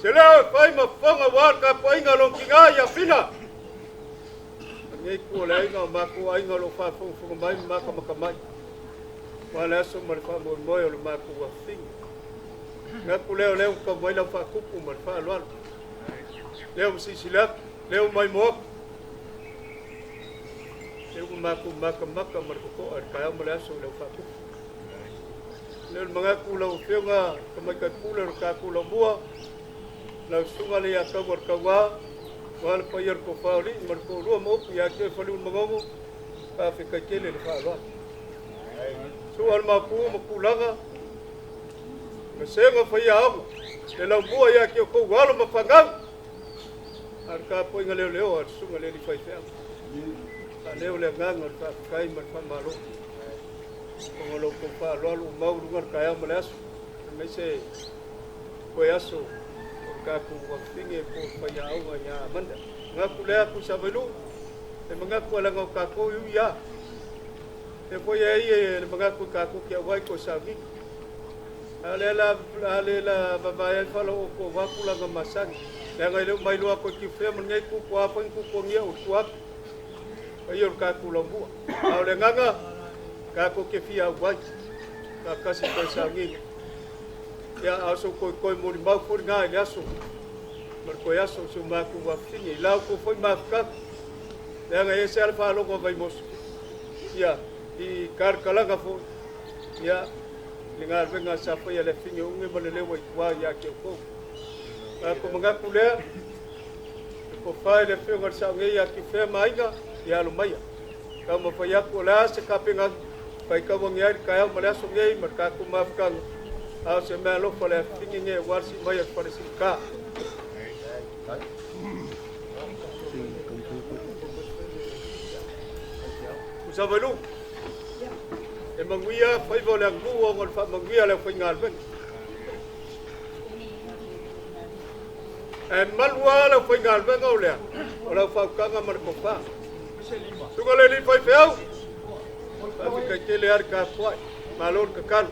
Se leo e fai ma fofoga ua le tapuaiga lona tiga ia Fina. Nei ku o le aiga o matou aiga o lo o faafogafoga mai ma makamaka mai. Ua le aso ma le faamoemoe o le matou afifina. Gaku lea o lea ua tau mai lau faatupu ma le faaaloalo. Lea ua silasila atu, lea ua maimoa atu. Lea ua matou makamaka ma le totoa i le taeao ma le aso i lau faatupu. Lea o le manatu lau Afioga Tamaitai Pule o le tatou laumua, lau susuga le ia Taua o le Tauā, ua le paia o le tofa o alii ma le toalua ma upu ia te oe Faliulimanono, faafetai tele le faaaloalo. Sua le mapu ma tulaga, vasega faia aoga, le laumua ia te outou alo ma fanau, a le tapuaiga leoleo a le susuga le alii faifeau. Faaleo le agaga o le faafetai ma le faamalo. Ona o lo outou faaaloalo ua mau luga le taeao ma le aso, aemaise koe aso o le tatou afifine po o le faiaoga ia Amanda. Manatu lea Tuisavailu'u, e manatu leaga o tatou e ui lava. E foi ai e le manatu i tatou te auai toe sauniga. A lea la a le la vavae ai falaooto aua tulaga masani. Leaga e le o mailoa atu e tiufea ma lenei tupu a foi ni tupuagia o tua atu. Paia o le tatou laumua. A o le agaga tatou te fia auai faatasi toe sauniga. Ia a o sou toetoe molimau foi lena i le aso ma le toe aso o si o matou afifine i la outou foi mafutaga. Leaga e ese lava le faalogo a Vaimoso. Ia i kalakalaga foi ia le galuega sa faia le afifine o Uge ma le leo ai tua ia te outou. A ko manatu lea, e tofa i le afioga i le sao nei ia Tiufea ma aiga, ia alo maia. Taumafai atu o le a se tapenaga, faitau age ai le taeao ma le aso nei ma le tatou mafutaga. A o se mea alofa le afifine nei aua le sii mai o le fale silika. Tuisavailuga, e manuia faiva o le aganuu ona o le faamanuia le aufaigaluega. Ae malu lava le aufaigaluega o lea, o lau faautaga ma le tofa. Susuga le alii faifeau, faafetai tele lava le tapuai, malo le tatalo.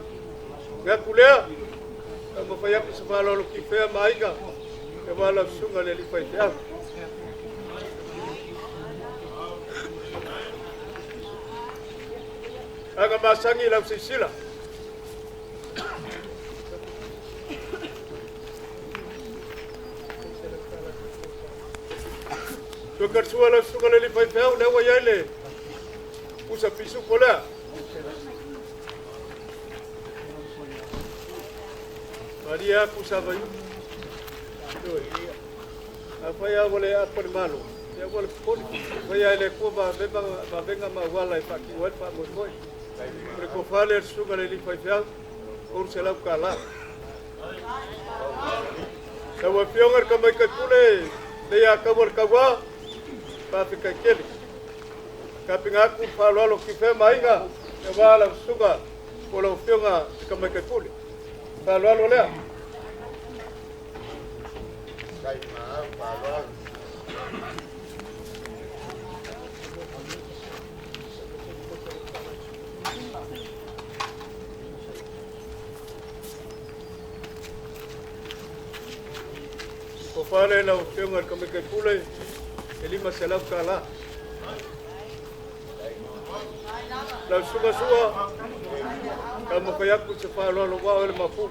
Manatu lea, taumafai atu se faaaloalo Tiufea ma aiga, aua lau susuga le alii faifeau. Aga masagi lau silasila. Tuakarsua lau susuga le alii faifeau, lea ua i ai le pusa pisupo lea. Maria Kusavaiu. Afai lava ua le aapa le Malo, ia ua le popole. Afai lava e le Atua vavega ma auala e faatino ai le faamoemoe. O le tofa lea le susuga le alii faifeau, $300. Lau Afioga i le Tamaitai Pule, le ia Taua le Tauā, faafetai tele. Tapena atu le faaaloalo Tiufea ma aiga, aua lau susuga po o lau Afioga i le Tamaitai Pule. Faaaloalo lea. Kai maau faaaloalo. Tofa lea lau Afioga i le Tamaitai Pule, e $500. Lau susuga Sua, taumafai atu se faaaloalo aua oe le mapu.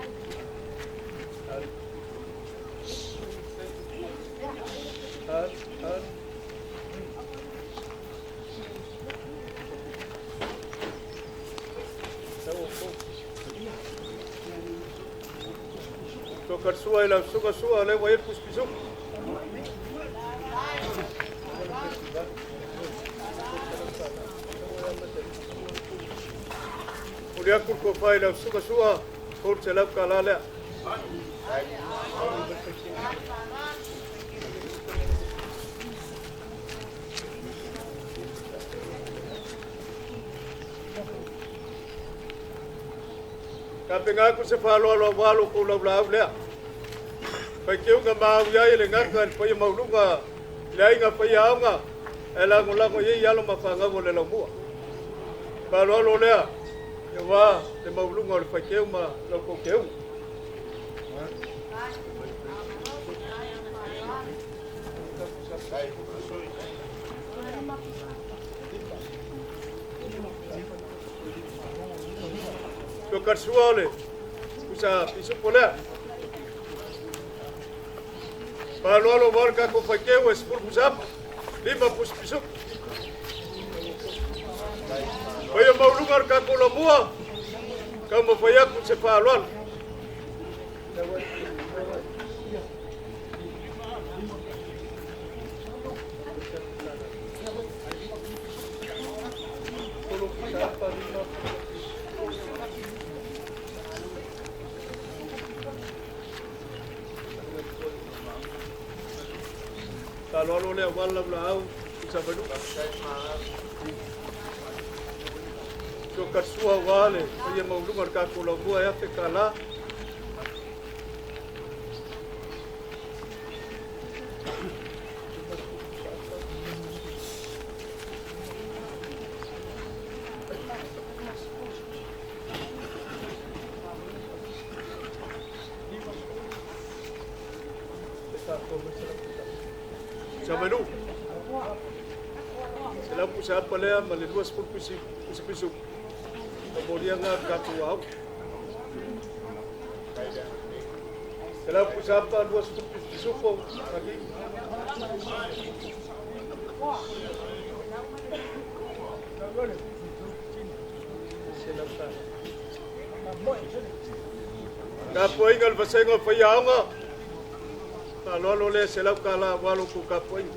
Tokarsua i lau susuga Sua, lea ua i ai le pusi pisuku. Momoli atu le tofa i lau susuga Sua, $300 lea. Tapena atu se faaaloalo auā lo outou laulaau lea. Faiteuga ma au i ai e le gata i le paia maualuga i le aiga faiaoga ae lagolago i ai alo ma fanau o le laumua. Faaaloalo lea auā le maualuga o le faiteu ma la outou teuga. Tokarsua o le pusa pisupo lea. Faaaloalo auā le tatou faiteu e 10 pusa apa, 5 pusa pisupo. Paia maualuga o le tatou lamua, taumafai atu se faaaloalo. Faaaloalo lea auā le laulaau pusa vailua. Tokarsua auā le paia maualuga o le tatou laumua e $1,000. Savalu. 100 pusa apa lea ma le 20 pusa pisu. Kamoliaga le tatou au. 100 pusa apa 20 pusa pisupo. Pagi. Tapuaiga le vasega o faiaoga. Faaaloalo lea $100 auā lo outou tapuaiga.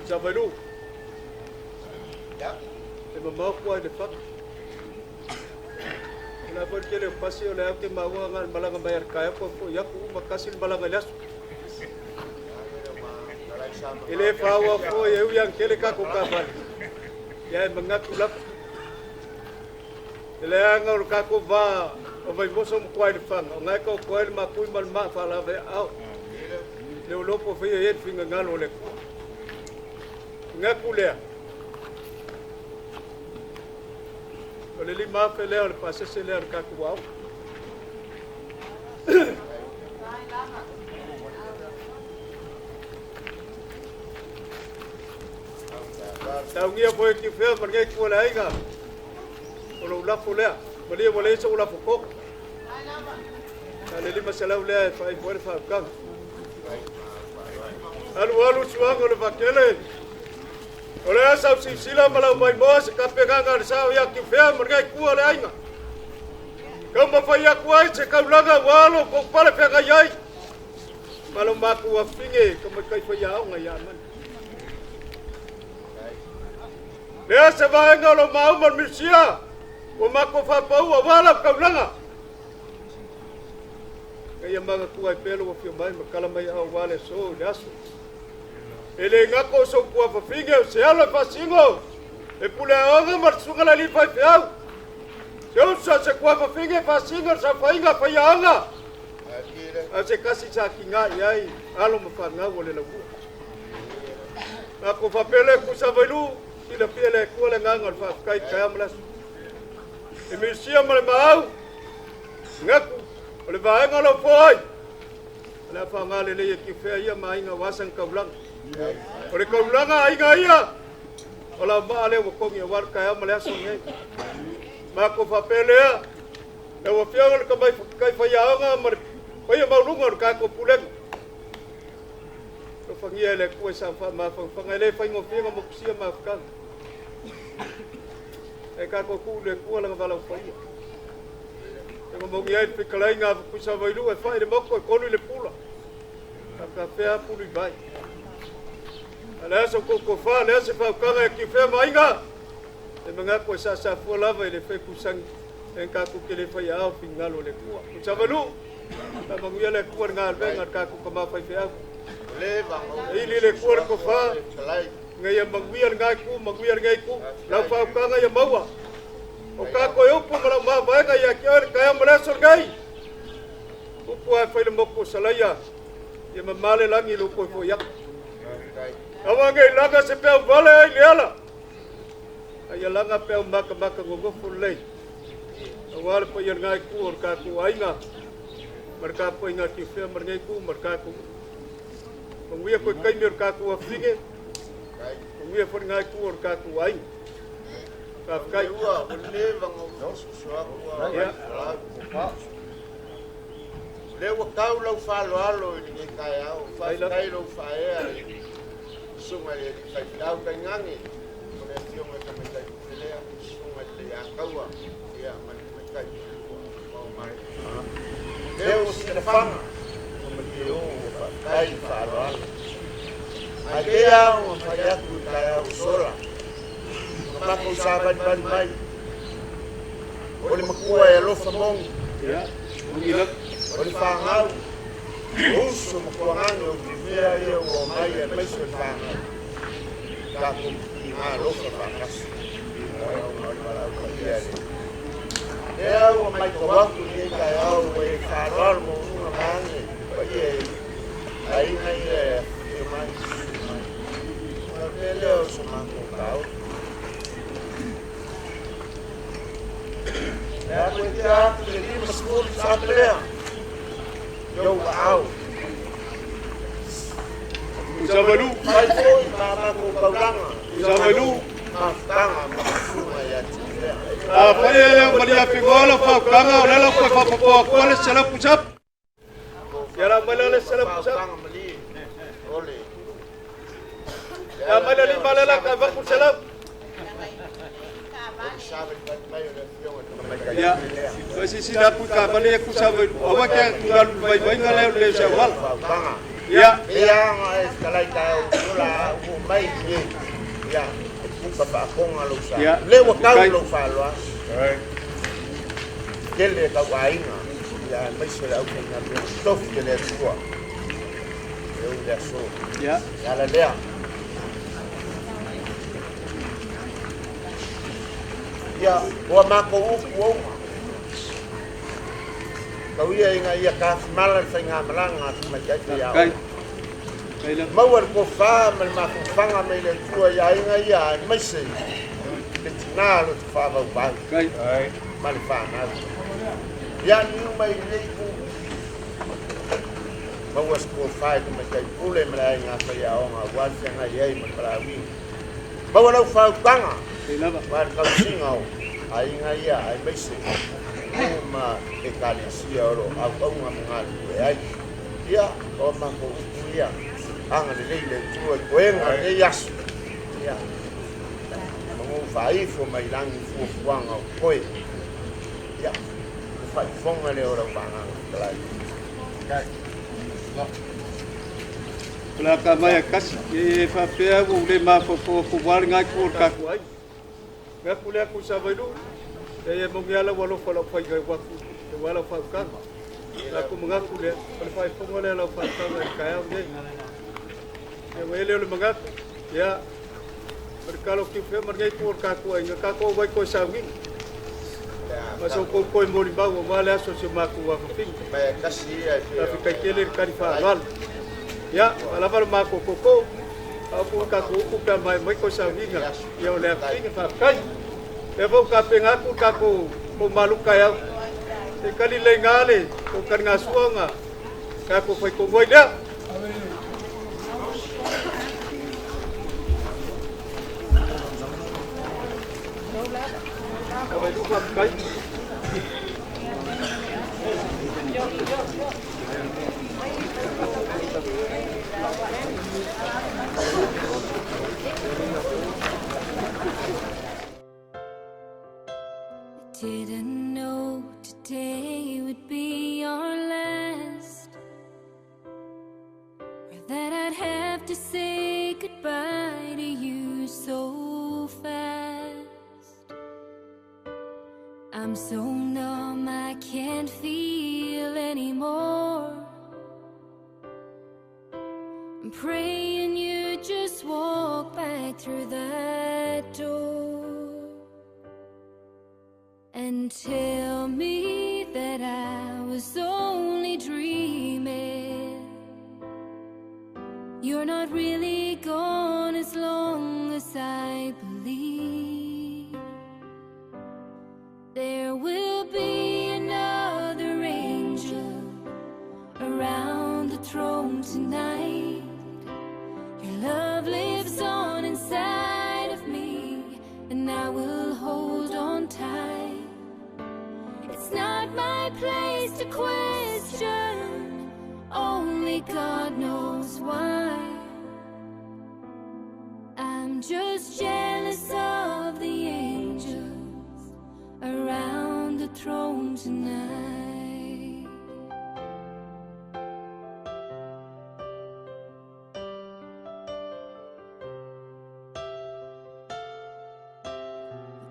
Savailu. E mamao kua i le faka. O le a foi le tele o pasi o le a ke maua nga le malaga mai a le kaea po foi aku uma kasi le malaga i le aso. E le faaoa foi e ui ang tele kako kafale. Ia e mangatu lapa. E leaga o le kako va o Vaimoso ma kuai le fanga. O ngai ka o kuai le makui ma le maa whaalave au. Le o lopo whia e le whingangalo o le kua. Ngaku lea. O le 5,000 lea o le pasese lea o le kaku au. Taungia foi ki fea ma ngai kua le aiga. O lou lafo lea. Malia ua leai sou lafo koko. A le 500 lea e faaifo ai le faaukaga. Alu alu suaga o le vakele. O le asa o silasila ma lau maimoa se kapegaga a le sao ia Kiufea ma lenei kua o le aiga. Taumafai atu ai se kaulaga ua alo kou pale feagai ai. Ma lo matou afafine ka maikai faiaoga ia Amani. Lea se vaega o lo mauma le Misia ua matou faapau aua lau kaulaga. Kei a magatua ai pea lou afio mai ma kala mai au aua le aso i le aso. E le gata o sou tuafafine o se alo e faasino e pule aoga ma le susuga le alii faifeau. Se uso a se tuafafine e faasino le saofaiga faiaoga a se kasi sa tiga i ai alo ma fanau o le laumua. Matou faapea lea kusa vailu silafia le Atua le agaga o le faafetai i le taeao ma le aso. E misia ma le maau gatu o le vaega o lau foai. O le a faaaoga lelei e Kiufea ia ma aiga o asa taulaga. O le taulaga aiga ia o lau maa lea ua togi aua le taeao ma le aso lenei. Matou faapea lea, lau afioga le tamaitai faiaoga ma le paia maualuga o le tatou pulega. Alofagia e le Atua i sa faamafafaga e le faigofie ona motusia mafutaga. E kako ku le kua langa vala upaia. E ngomongi ai fekalaiga a pusa vailua e fai le moko e konu i le pula. Ka fea pulu i vai. A le aso koko fa, le aso whaukaga e ki whea mainga. E mangako e sa fua lava i le whe kusangi. E kako ke le whai ao fingalo le kua. Pusa vailu. Ka manguia le kua ngā alwenga kako ka mawhai wheau. E ili le kua le kofa. Ngai manguia ngai ku, manguia ngai ku. Lau whaukaga ia maua. O kako e upu ma lau mavaega ia ki oe le kaya ma le aso ngai. Upu ai whai le moko salaia. Ia mamale langi lo koe fo iaka. Awa ngai langa se peo vale ai le ala. Ai langa peo maka maka ngongofo lei. Awa le pa ia ngai ku o ka ku ainga. Marka po inga ki whea mar ngai ku marka ku. Manguia koe kaimi o ka ku awhinge. Manguia fo ngai ku o ka ku ainga. Ka whakai. Ua, o le vanga o soa Ia. Le ua kau lau whaloalo i le kai au, whawhitai lau whaea i sunga i le whailau kai ngange. O le afionga ka mai kai pelea, sunga i le akaua, ia ma le mai kai mau mai. Le o si le whanga, o ma le o o whawhitai whaloalo. Ai ke au o whai atu i kai au sola. O mako sa bali bali mai. O le makua e alofa mongi. Ia. Mangi O le whangau, o uso makuangani o vivea ia ua mai e maiso le whangau. Kako i ngā alofa whakasi. O e au ngā malau ka ia le. E au o mai ko watu ni e kai au e whaloalo mo unga mange. Pa ia e ainga ia e whio mai. O te leo so mako kau. E ako e te atu le lima skulu sa pelea. Yo au. Pusa vailu. Mai foi ma mako kaulanga. Pusa vailu. Mafutanga ma sunga ia tifea. A whai e leo malia pingola whaukaga o lela koe whapapoa kua le sela pusap. Ia la mai le sela pusap. Fautanga mali. Ole. Ia mai le lima lela kai vaku sela. Ia. Koe sisi la pui ka mali e kusa vailu. Awa kia kungalu vai vai ngā leo le se wala. Fautanga. Ia. Ia nga e kalai tau ula u mai ni. Ia. Puka whaakonga lau sa. Ia. Le ua kau Kai. lau whaloa. Tele kau ainga. Ia mai se le au kai ngā mea. Tofi le atua. E u le aso. Ia. Ia la lea. Ia, ua mako upu ouma. Kau ia inga ia ka mala le whainga malanga atu mai kai te Kai. au. Kai la. Maua le kofā ma le mafufanga mai le atua ia inga ia e maise. Le tina lo te whaavau pau. Kai. Ma le whanau. Ia niu mai lei ku. Maua se kofā i te mai kai pule ma le ainga whai aonga. Ua te ngai ei ma le palawinga. Maua lau whautanga. Kai lava. Ma le kausinga o ainga ia ai maise. O ma e kalesia oro au aunga mo ngā lue ai. Ia, o mako upu ia. Anga le lei le tua i koenga le aso. Ia. Mangu whaifo mai langi fuafuanga o koe. Ia. Whaifonga le ora wanganga kalai. O la ka mai a kasi. E whapea ua ule mawhapoa ku wale ngai ku o ka ku ai. Ngā kule aku sa vailu. E e mongi ala ua lofa lau whai ngai waku. E wala whaukaga. La ku mangaku lea. O le whaifonga lea lau whaukaga i kai au nei. E ua ele o le mangaku. Ia. O le kalo ki whea mar ngai ku o ka ku ai. Ngā kako wai koe saungi. Ma so ko koe mori mau o wale aso se maku wawawhinga. Mai kasi ia e La whio. fi kai kele le kari whaangal. Ia, alava le mako koko. Au ku ka ku ku pea mai mai ko saunginga. Ia o le awhinga whakai. E vau ka penga ku ka ku ko maluka iau. Se kali le ngale, ko kari ngā suanga. Ka ku whai ko ngoi lea. Ka vai luka kai. I'm so numb I can't feel anymore. I'm praying you just walk back through that door and tell me that I was only dreaming. You're not really gone as long as I believe. There will be another angel around the throne tonight. Your love lives on inside of me, and I will hold on tight. It's not my place to question, only God knows why. I'm just jealous of the angels around the throne tonight.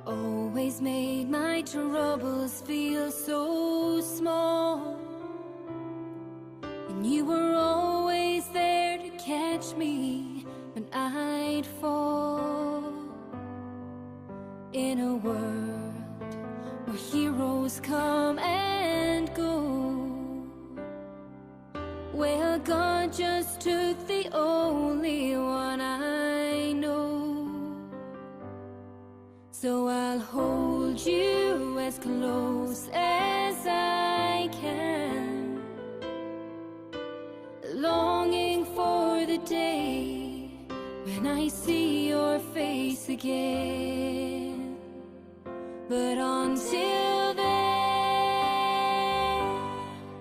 Always made my troubles feel so small, and you were always there to catch me when I'd fall. In a world where heroes come and go, well, God just took the only one I know. So I'll hold you as close as I can, longing for the day when I see your face again. But until then,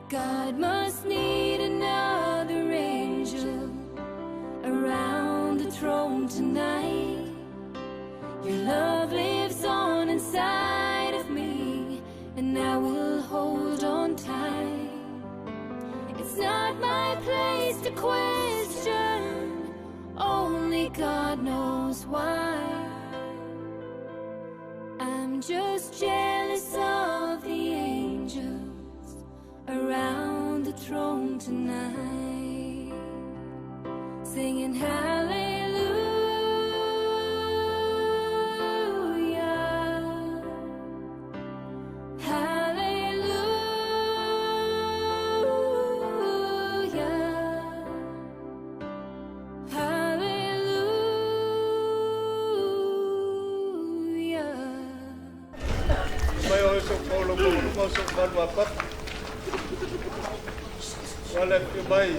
God must need another angel around the throne tonight. Your love lives on inside of me, and I will hold on tight. It's not my place to question, only God knows why. I'm just jealous of the angels around the throne tonight, singing hallelujah. Wala pia mai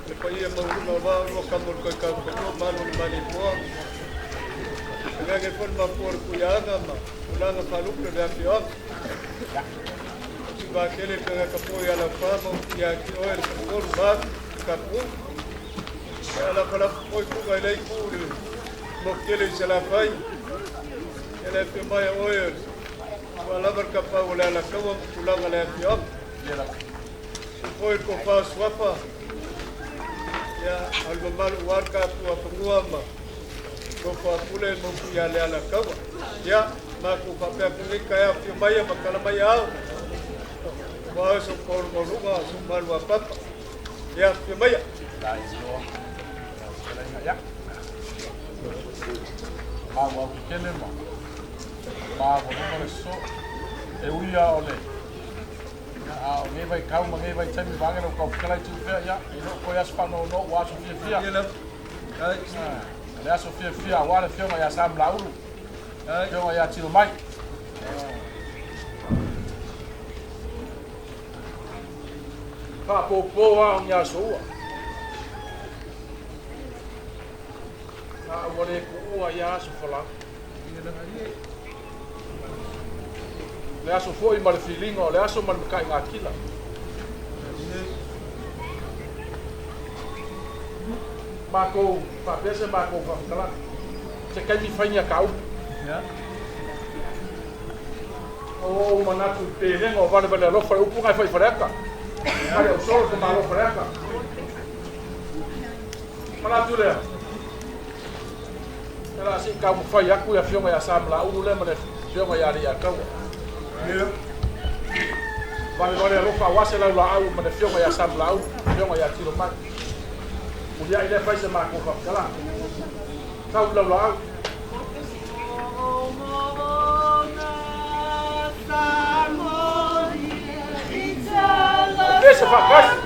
le paia mauluga o vao lua kamo le koe kaufanua malo le malipoa. Ngage foi le mapua le kuiaga ma tulaga faalupe le afioaga. Si vakele pega ka po ia la fama ia ki oe le tolu ma ka pu. Ia la fala poi ku ga lei ku le mo kele se la fai. Ia le pia mai oe ua lava le kapau o le alakaua ma tulaga le afioaga. Foi ko fa swapa ya al mamalu war ka pu afanua ma ko fa pule mo ku ya le alakaua. Ya ma ku fa pe ku ni ka ya fi mai ma kala mai au. Wa so ko mo luga so malu a papa. Ya fi mai. La iso. Ya. Ma wa ku kele ma. Ma wa mo so e uia ole. A o nei vai kau ma nei vai taimi vaega lau kaufetalai tuupea ia e loo koe aso faanoonoo ua aso fiafia le aso fiafia auā le afioga iā Sa Malaulu afioga iā Tilo Mai faapōpō a o ni aso ua a ua lē puua ia aso folau le aso foi ma le filiga o le aso ma le makaigatila makou faapea se makou faamatalaga se kaimi faiga kaupu o manatu i pelega o valevale alofa le upu gae faifaleata ale o solo ka malo faleata manatu lea ela si kaumafai aku ia afioga iā Sa Malaulu lea ma le afioga iā Aliiataua. Valevale alofa aua se laulaau ma le afioga ia Samulaau, afioga ia Tilomai. Muliai lea fai se matou faamatalaga. Tau i laulaau. Pesa faatasi.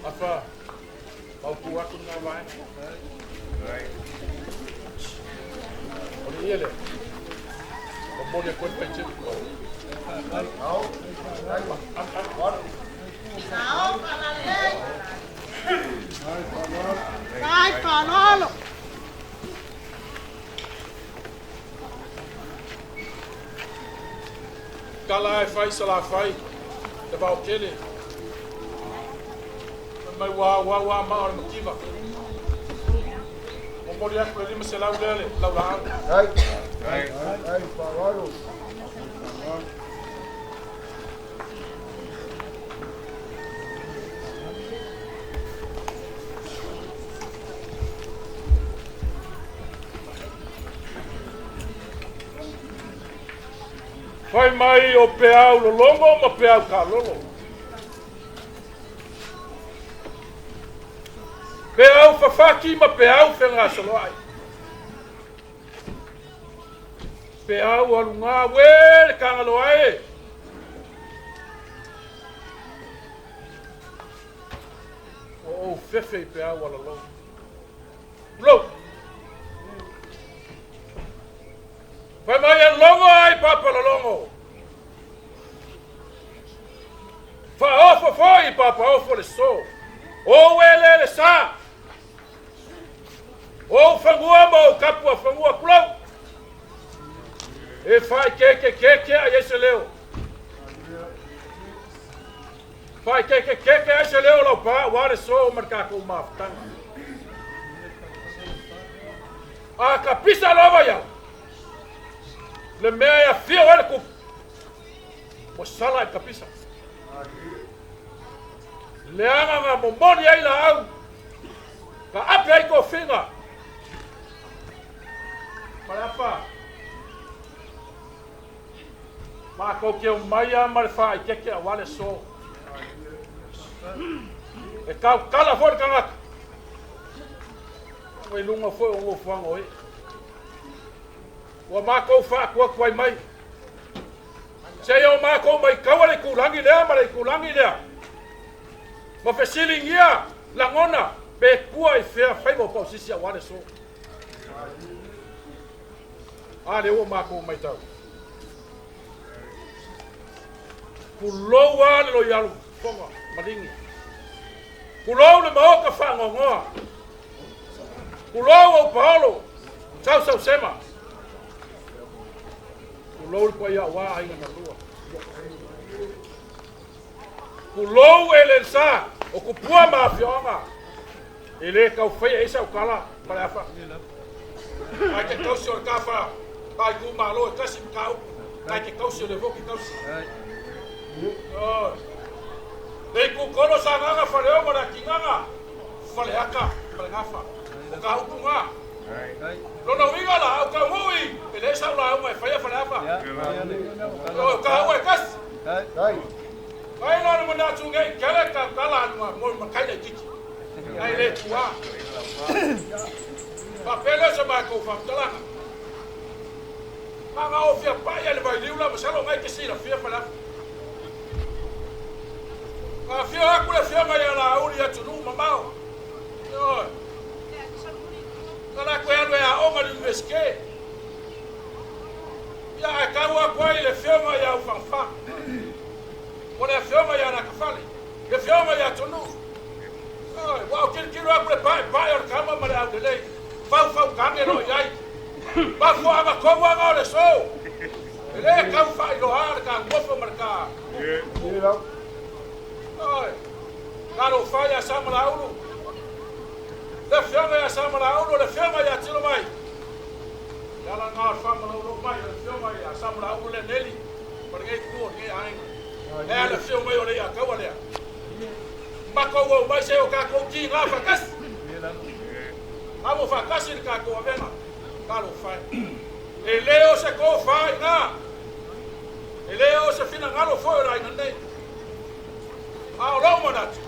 Afa, paupu atu lena vaega. O le ia lea. Momoli atu ai le faitio. Ai faalolo. Tala e fai Salafai, le vaotele. Fai mai ua auau a maa o le mativa. Momoli atu le 500 lea le laulaau. Fai mai o peau lologo ma peau kalolo. Peau fafaki ma peau fegasoloai. Peau aluga we le kagaloa e. Ua ou fefe i peau alalou. Tulou. Fai mai e logo ai papa lologo. Faaofo foi papa ofo le so. O ele le sa. O fagua ma o kapu a fagua tulou. E fai keke keke ai se leo. Fai keke keke ai se leo lau pa wa le so ma ka ko mafutanga. A ka pisa lava ia. Le mea e afio ai le kupu. Ua sala i kapisa. Leaga na momoli ai laau. Ka ape ai tofiga. Ma le afa. Matou te omai lava ma le faaikeke aua le aso. E tautala foi le tagata. Ua i luga foi o nofoaga o ee. Ua matou faatuatuai mai. Seia o matou maitaua le itulagi lea ma le itulagi lea. Ma fesiligia lagona pe tua i fea faiva o pausisi aua le aso. A lea ua matou matau. Tulou lava le loialu fofoga maligi. Tulou le maota faanoanoa. Tulou au paolo sausausema. Tulou le paia aua aiga na lua. Tulou e le sa o tupua ma afioaga. E le tau faia ai sau tala ma le afa. Ai te tausi o le tafa ta itumalo e tasi mataupu. Ai te tausi o le foi ke tausi. Oi. Le itutolo Sagaga Faleogo ma le Atinaga Faleata ma le Gafa. O ka upu ngā. Lona uiga la, au ka ui, e le sau lauga e faia Faleafa. O ka ua e tasi. Ai loa le manatu nei, kele ka tala anu mo makai le titi. Ai le tua. Faapea lea o se matou faamatalaga. Ma gaofia pai le vailiu la masalo ngai te silafia Faleafa. Afio aku le afioga ia Laauli atunuu mamao. Ioe. Na la koe alu e aoga i le Universite. Ia ae tau aku ai le afioga ia Aufagafa. O le afioga ia Lakafale. Le afioga ia Atunuu. Ioe. Ua ou tilotilo aku le paepae o le tama ma le aulelei. Faufautage loa i ai. Mafuaaga tonu aga o le aso. E le tau faailoa le ta nofo ma le ta upu. Ioe. Talofa ia Samalaulu. Le afioga ia Samalaulu, le afioga ia Tilomai. Le ala lena o le faamalaulau mai o le afioga ia Samalaulu le Neli ma lenei itu o lenei aiga. E a le afio mai o le Iataua lea. Matou o mai se o tatou tiga faatasi. Amo faatasi le tatou avega. Talofa e. E le o se tofa i ina. E le o se finagalo foi o le aiga nei. A o lou manatu,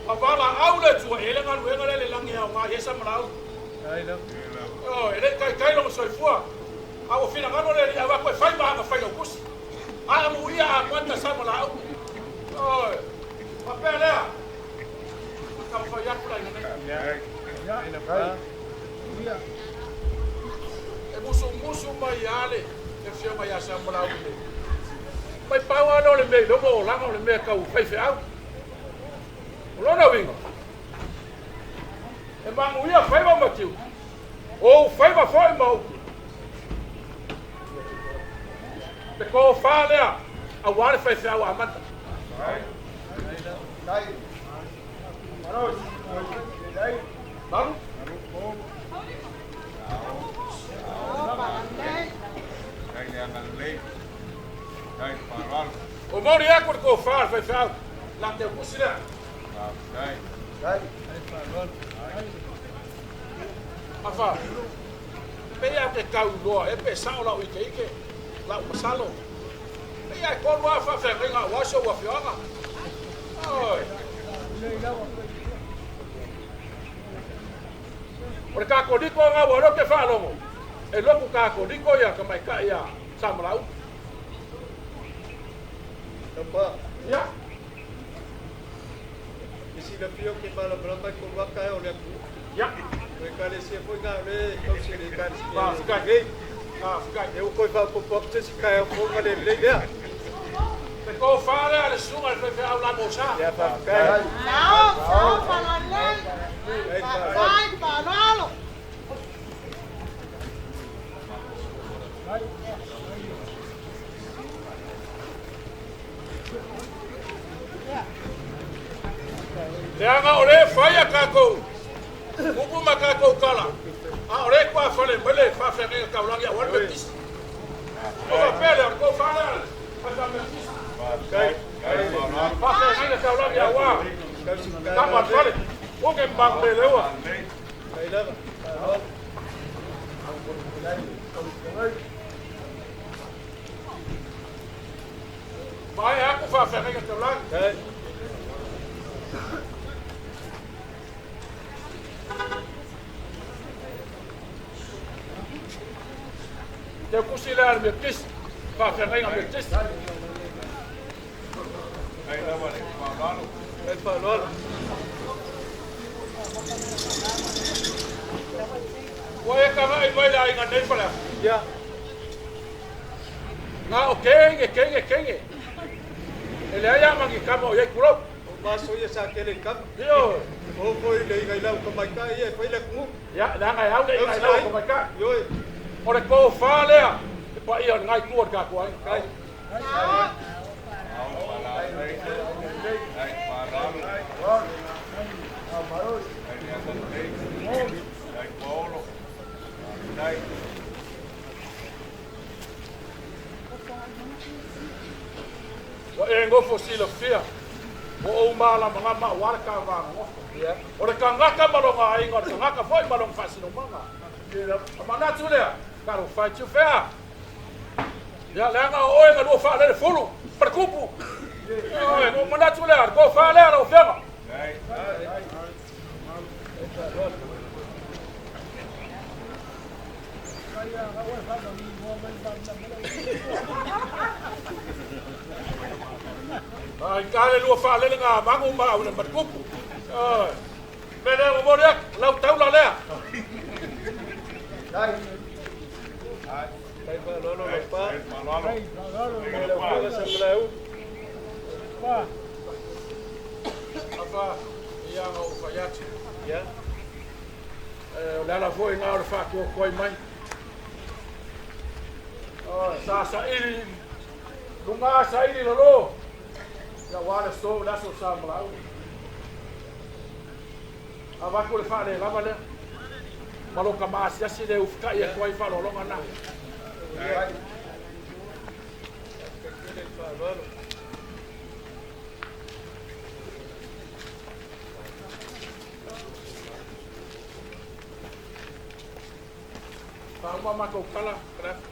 ua valaau le Atua e le galuega lea le lagi e aoga i ai Samalaulu. Ioe, e le i taitai lona soifua, a ua finagalo le Alii avatu e fai ma ana failautusi. A amuia Amata Samalaulu. Ioe, faapea lea, taumafai atu le aiga nei. E musumusu mai lava le afioga ia Samalaulu nei. Mai pau lava lea o le mea i luma o olaga o le mea tau faifeau. O lona uiga, e manuia faiva ma tiute, o ou faiva foi ma ou tiute. Le tofa lea aua le faifeau amata. Malu? O mori aku le tofa le faifeau, la te usi lea. Afa, pei au ke tau loa, e pe sao lau ike ike, lau masalo. Pei ai tolu lava faafeagaiga aua si ou afioaga. Oi. O le Katoliko nga ua lote faalogo, e lotu Katoliko ia tamaitai ia Samalaulu. Taupa. Ia. E silafia ou te malamalama i tolu aka e o le atunuu. Ia. O Ekalesia foi nga o le tausi i le Ekalesia Faafetai. nei. Faafetai. E ua toe faaopoopo atu se isi taeao fou ma le lelei lea. Le tofa lea a le susuga i le faifeau Lamosa. Ia, faafetai. Sao, sao, falalei. Faafetai, faaaloalo. Leaga o lea e fai a tatou upu ma tatou tala, a o lea e tuafale mai le faafeagaiga taulagi aua le Metotisi. O faapea lea, o le tofa lea a le faifeau Metotisi. Faafeagaiga taulagi aua tama a le fale. Oke manguleleua. Maea aku faafeagaiga taulagi. lea le Metotisi, faafeagaiga Metotisi. Ai lava le faaaloalo. Ai faaaloalo. Ua e taga'i mai le aiga nei Faleafa. Ia. Na o kege, kege, kege. E leai a magi kama o iai kulou. O maso ia sa tele i kama. Ioe. O foi le iga i lau tamaitai ia e fai le atunuu. Ia, leaga e au le iga i lau tamaitai. Ioe. O le tofa lea, e paia o lenā itu o le tatou aiga. Kai. Ua e nofo silafia, ua ou malamalama aua le ta va nonofo. O le tagata ma lona aiga, o le tagata foi ma lona faasinomaga. Ona manatu lea, talofa e Tiufea. Ia, leaga o oe na lua faalele fulu ma le tupu. Ioe, ona ou manatu lea, le tofa lea lau Afioga. Ai ka le lua faalele nga mangu ma au le ma le tupu. Ioe. Mea lea ua momoli atu, lau taula lea. Tai faaaloalo lau pa. Mai lau Afioga Samalaeulu. Afa, ia na ou fai atu. Ia. O le ala foi lena o le faatuatuai mai. Sa saili luga, saili lalo. Ia aua le aso, le aso sa Malauli. Avatu le faalelava lea. Ma lo tama asiasi le ufitai atu ai faaaloaloga na. Faauma matou tala, Ralph.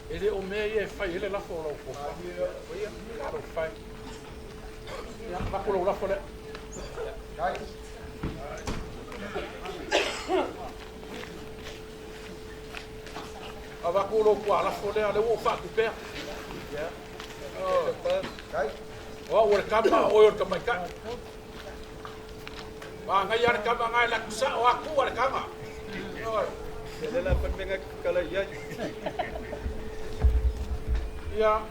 E le o mea ia e fai ai le lafo o lau tofa. Talofa e. Ia, avatu lou lafo lea. Avatu lou tualafo lea, lea ua ou faatupea. O au o le tama, o oe o le tamaitai. Manaia le tama na e alu atu sao atu a le tama. Ioe. Ia le la pa le mea kala i ai. Ia.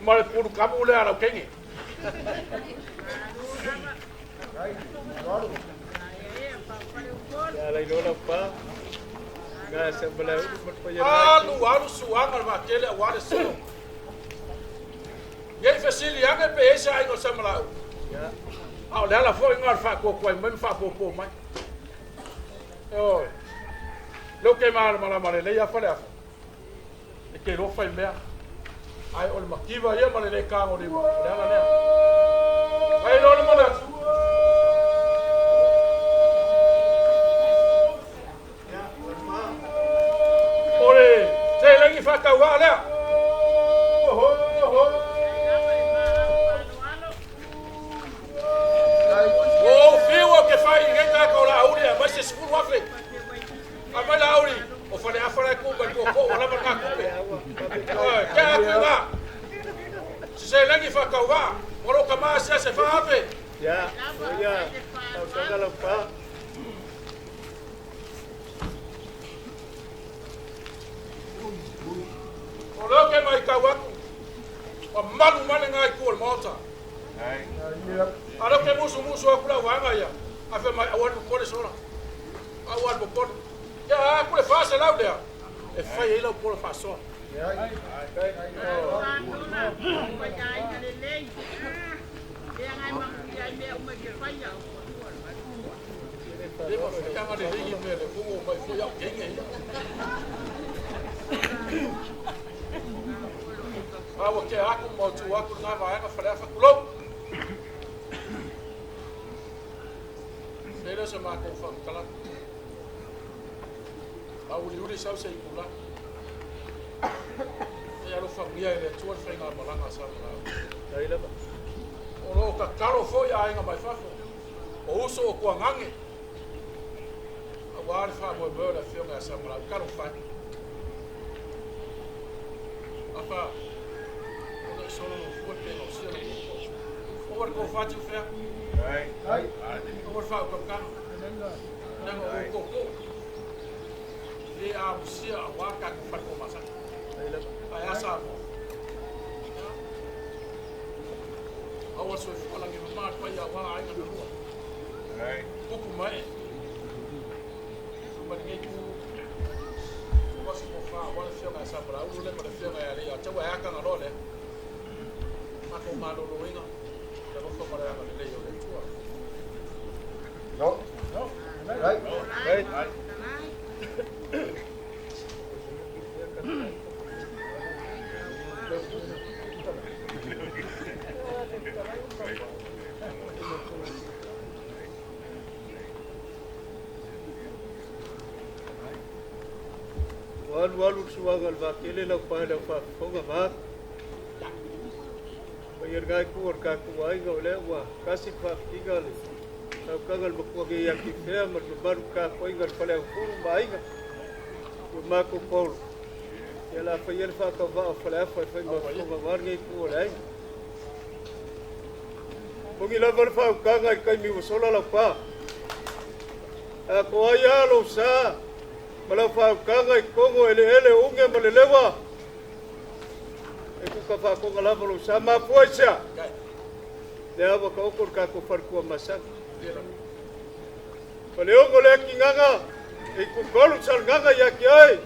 Ma le pulu kamu lea lau kenge. Ia la iloa lau pa. Nga sa Malaeulu ma le paia Alu alu suaga le vaatele aua le solo. Nei fesili ane pe i ai se aiga o Samalaeulu. Ia. A o le ala foi lena o le faatuatua mai ma faapuapua mai. Ioe. Lea ou te malamalama lelei lava Faleafa. E te iloa fai mea. Ae o le mativa ia ma le le tagolima, o le ala lea. Ai loa le manatu. O le seleni faatauvaa lea. Ua ou fiu ou te fai i lenei tagata o Laauli e aumai se 10,000. Aumai Laauli, o Faleafa la e tu mai tootoo ua lava lena tupe. Ioe, tea atu i ina. Se seleni faatauvaa, ma lou tama asiasi e 4,000. Ia, o ia, tausaga lau pa. O lea ou te matau atu, ua malu mai lena itu o le Maota. A o lea ou te musumusu atu i le auvaega ia, ae fai mai, aua le popole sola, aua le popole. Ia a atu le 400 lea, e fai ai lau pola faasoa. Le mafai aga lelei ni mea le fugo mai foi au kenge ia. A ua tea atu ma tu atu lena vaega Faleafa tulou. Sei lea se matou faamatalaga. A uliuli sau se itula. E alofagia e le Atua le faigamalaga a Samalaeulu. Tai lava. O lo o tatalo foi aiga mai fafo. O uso o tuagage. Auā le faamoemoe o le Afioga ia Samalaau. Talofa e! Afa, ona i solo lou fua pe gaosia lou tootoo. Aua le tofa Tiufea. Aua le faautautaga. Leaga o ou tootoo. Le amusia auā le tatou fale Toamasani. Ae a Samoa? Aua le soifua lagi mama le paia auā aiga na lua. Kupu ma ee. Mai lenei itu, ua se tofa aua le Afioga ia Samalaulu le ma le Afioga ia Leiataua e a Tagaloa lea. Matou maloloina i le alofa ma le agalelei o le Atua. No. No. Right. Right. Ua alualu le suaga o le vaatele lau pae lau faafofoga va. Paia le gai ku o le tatou aiga o lea ua tasi le faafitiga le taukaga le makua nei ia Tifea ma le mamalu tapuaiga le fale aufulu ma aiga ua matou paolo. Ia la faia le faatauvaa o Faleafa e fai ma fofoga va lenei ku o le aiga. Pogi lava le faautaga i le taimi ua sola lau pa. A ko ai a lou sa ma lau faautaga i totonu o eleele o Uge ma Lelewa, e kuka faakoga lava lou sa. Mafua i sea? Lea ua taoto le tatou faletua masani. Faleogo le akigaga, e itutolu salgaga ia te oe.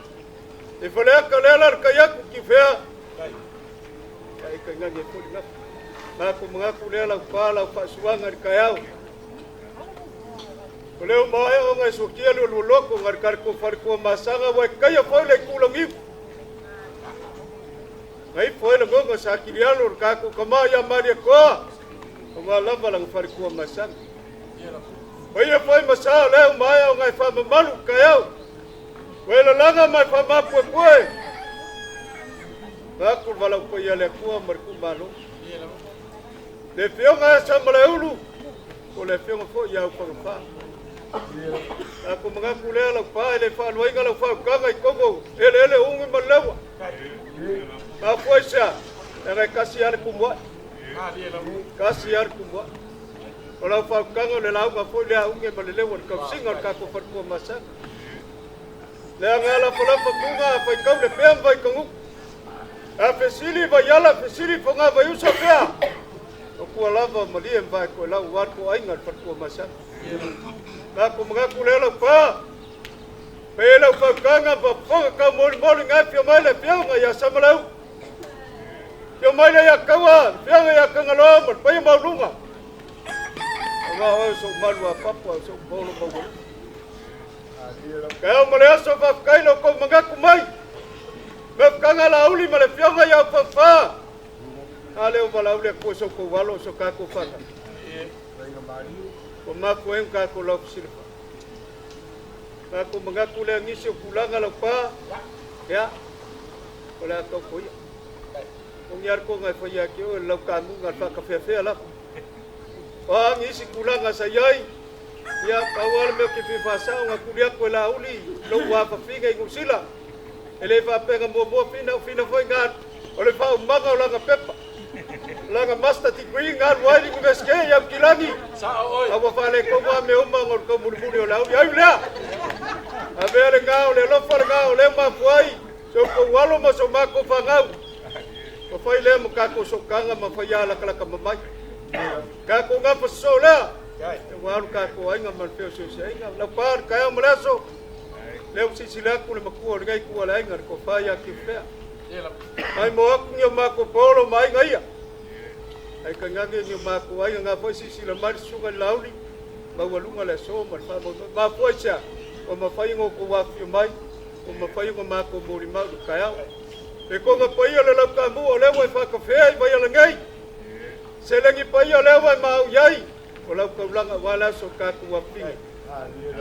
E faleaka lea la le kai atu ki fea. Ia e kainagi e foli gafa. Mako mangaku lea lau pa lau faasuaga i le taeao. O leo maea ona e suakia le lualoko ngari kare ko faletua masaga wa e kaia foi le kulagiu. Ngai foi le ngonga sa kilialo le kako kama ia Maria koa. O ngā lava langa faletua masaga. Paia foi masa o leo maea ona e whamamalu taeao. Ua e lalaga ma e whamapuepue. Ngaku le valau paia le Atua ma le tuumalo. Le afioga ia Samalaeulu, o le afioga foi ia Aufagafa. Ako mangaku lea lau pa e le faaluaina lau faautaga i tonu eleele ugi ma le leua. Mafua i sea, leaga e kasi lava le tumuai. Kasi lava le tumuai. O lau faautaga o le lauga foi lea a ugi ma le leua i le tausiga o le tatou faletua masani. Leaga a lafalafa tuga a faitau le pea ma vaitanuku. A fesili vaiala, fesili foga vaiusa pea. O tua lava malie ma vae koelau ua to aiga le faletua masani. Na ko mangaku lea lau pa. Pe lau faukanga ma foga kau molimoli ngai fia mai le fioga ia Samalau. Fia mai le ia Kaua, le fioga ia Kangaloa ma le paia mauluga. O ngā oe so malu a papa o so polo maua. Ka au ma le aso faafetai lo kou mangaku mai. Me fukanga la uli ma le fioga ia Aufafa. A leo valauli a kua so kou alo so kako whaka. Ua mafua ai ona tatou laufesilifa. Tatou manatu lea nisi o tulaga lau pa, ia, o le a tau koia. O ni arikoga e faia ake oe le lau kamuga le whaakawheawhea lava. O a nisi tulaga sa iai, ia, pau lava le mea ou te fia faasao na tuli atu e Laauli lou afafiga i Niu Sila. E le faapea na muamua fina o fina foi na o le faaumaga o lana pepa. Lana master degree na alu ai le Universite i Aukilani. A ua faaletonu lava mea uma ona o le taumulimuli o Laauli. Ai lea! Avea lena o le alofa lena o lea mafua ai so outou alo ma so matou fanau. Ua fai lea ma tatou sootaga ma faia lakalaka mamai. Tatou gafa sosoo lea. Ua alu tatou aiga ma le feoseoseaiga. Lau pa le taeao ma le aso. Lea ua silasila atu le matua o lenei itu o le aiga, le tofa ia Tiufea. Mai mo atu ni o matou paolo ma aiga ia. Ai tainane ni o matou aiga ngā foi silasila mai le susuga i le Laauli, maualuga le aso ma le faamoemoe. Mafua i se a? Ua mafai ona outou afifio mai, ua mafai ona matou molimau i le taeao. Le toga paia o le laukamua o lea ua e faatafea i Vaialagei. Seleni paia o lea ua e maau i ai o lau taulaga aua le aso o tatou afifina.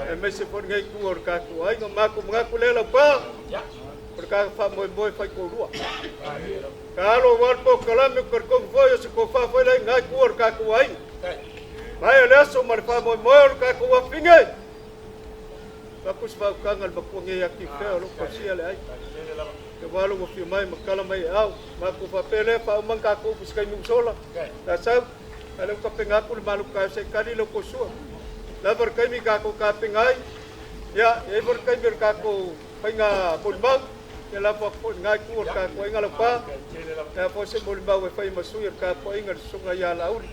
Aemaise foi lenei itu o le tatou aiga. Matou manatu lea laupa, o le tatou faamoemoe faitoalua. Ka alo aua le polokalame, ou te talitonu foi o se tofa foi lea i lena itu o le tatou aiga. Mai o le aso ma le faamoemoe o le tatou afifine. Aku se faukaga le mapuaga ia Tifea o loo tausia le aiga. Ia ua alo ua fia mai ma tala mai e au. Matou faapea lea faauma ni tatou upu i se taimi ua sola. La sau, a lea ua tapena atu le malu taeao se i tali le outou sua. Lava le taimi tatou tapena ai, ia, e i ai foi le taimi o le tatou faiga molimau, ia lafo atu foi i lena itu o le tapuaiga laupa, le a foi se molimau e fai ma sui o le tapuaiga i le susuga ia Laauli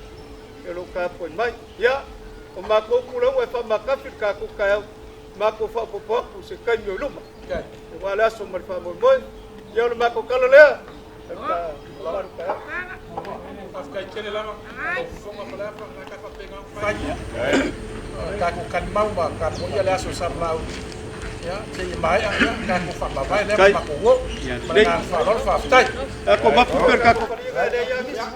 o lo o tapuai mai. Ia, o matou upu e faamatafi le tatou taeao, matou faaopoopo atu i se taimi o i luma. Aua le aso ma le faamoemoe. Ia o le matou tala lea. Malu taeao. Faafetai tele lava lau fofoga Faleafa na ka faapena ona fai. Tatou talimau ma tapuaia le aso Samalauli. Ia, seia maea, ia, tatou faamavae lea ma matou uo. Ma le agaga faaaloalo, faafetai. Tatou mapu pea le tatou faliga e leai lava nisi.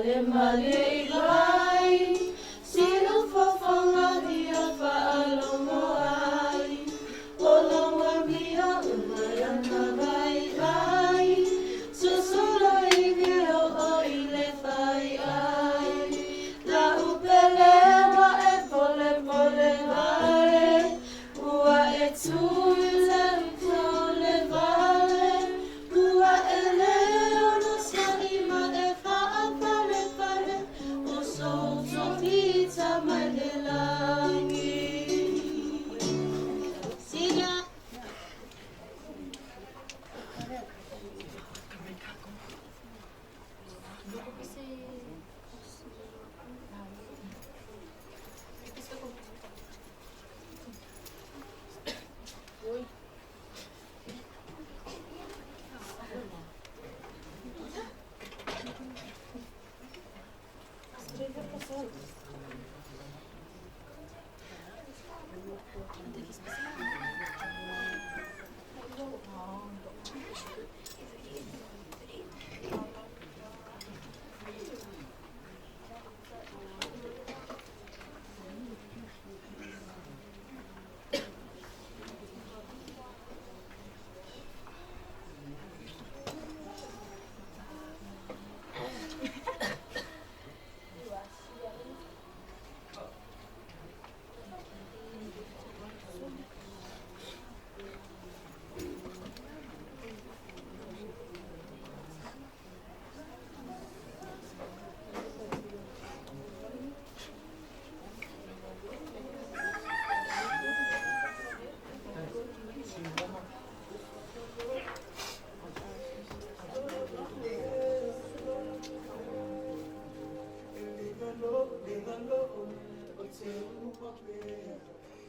Le malie.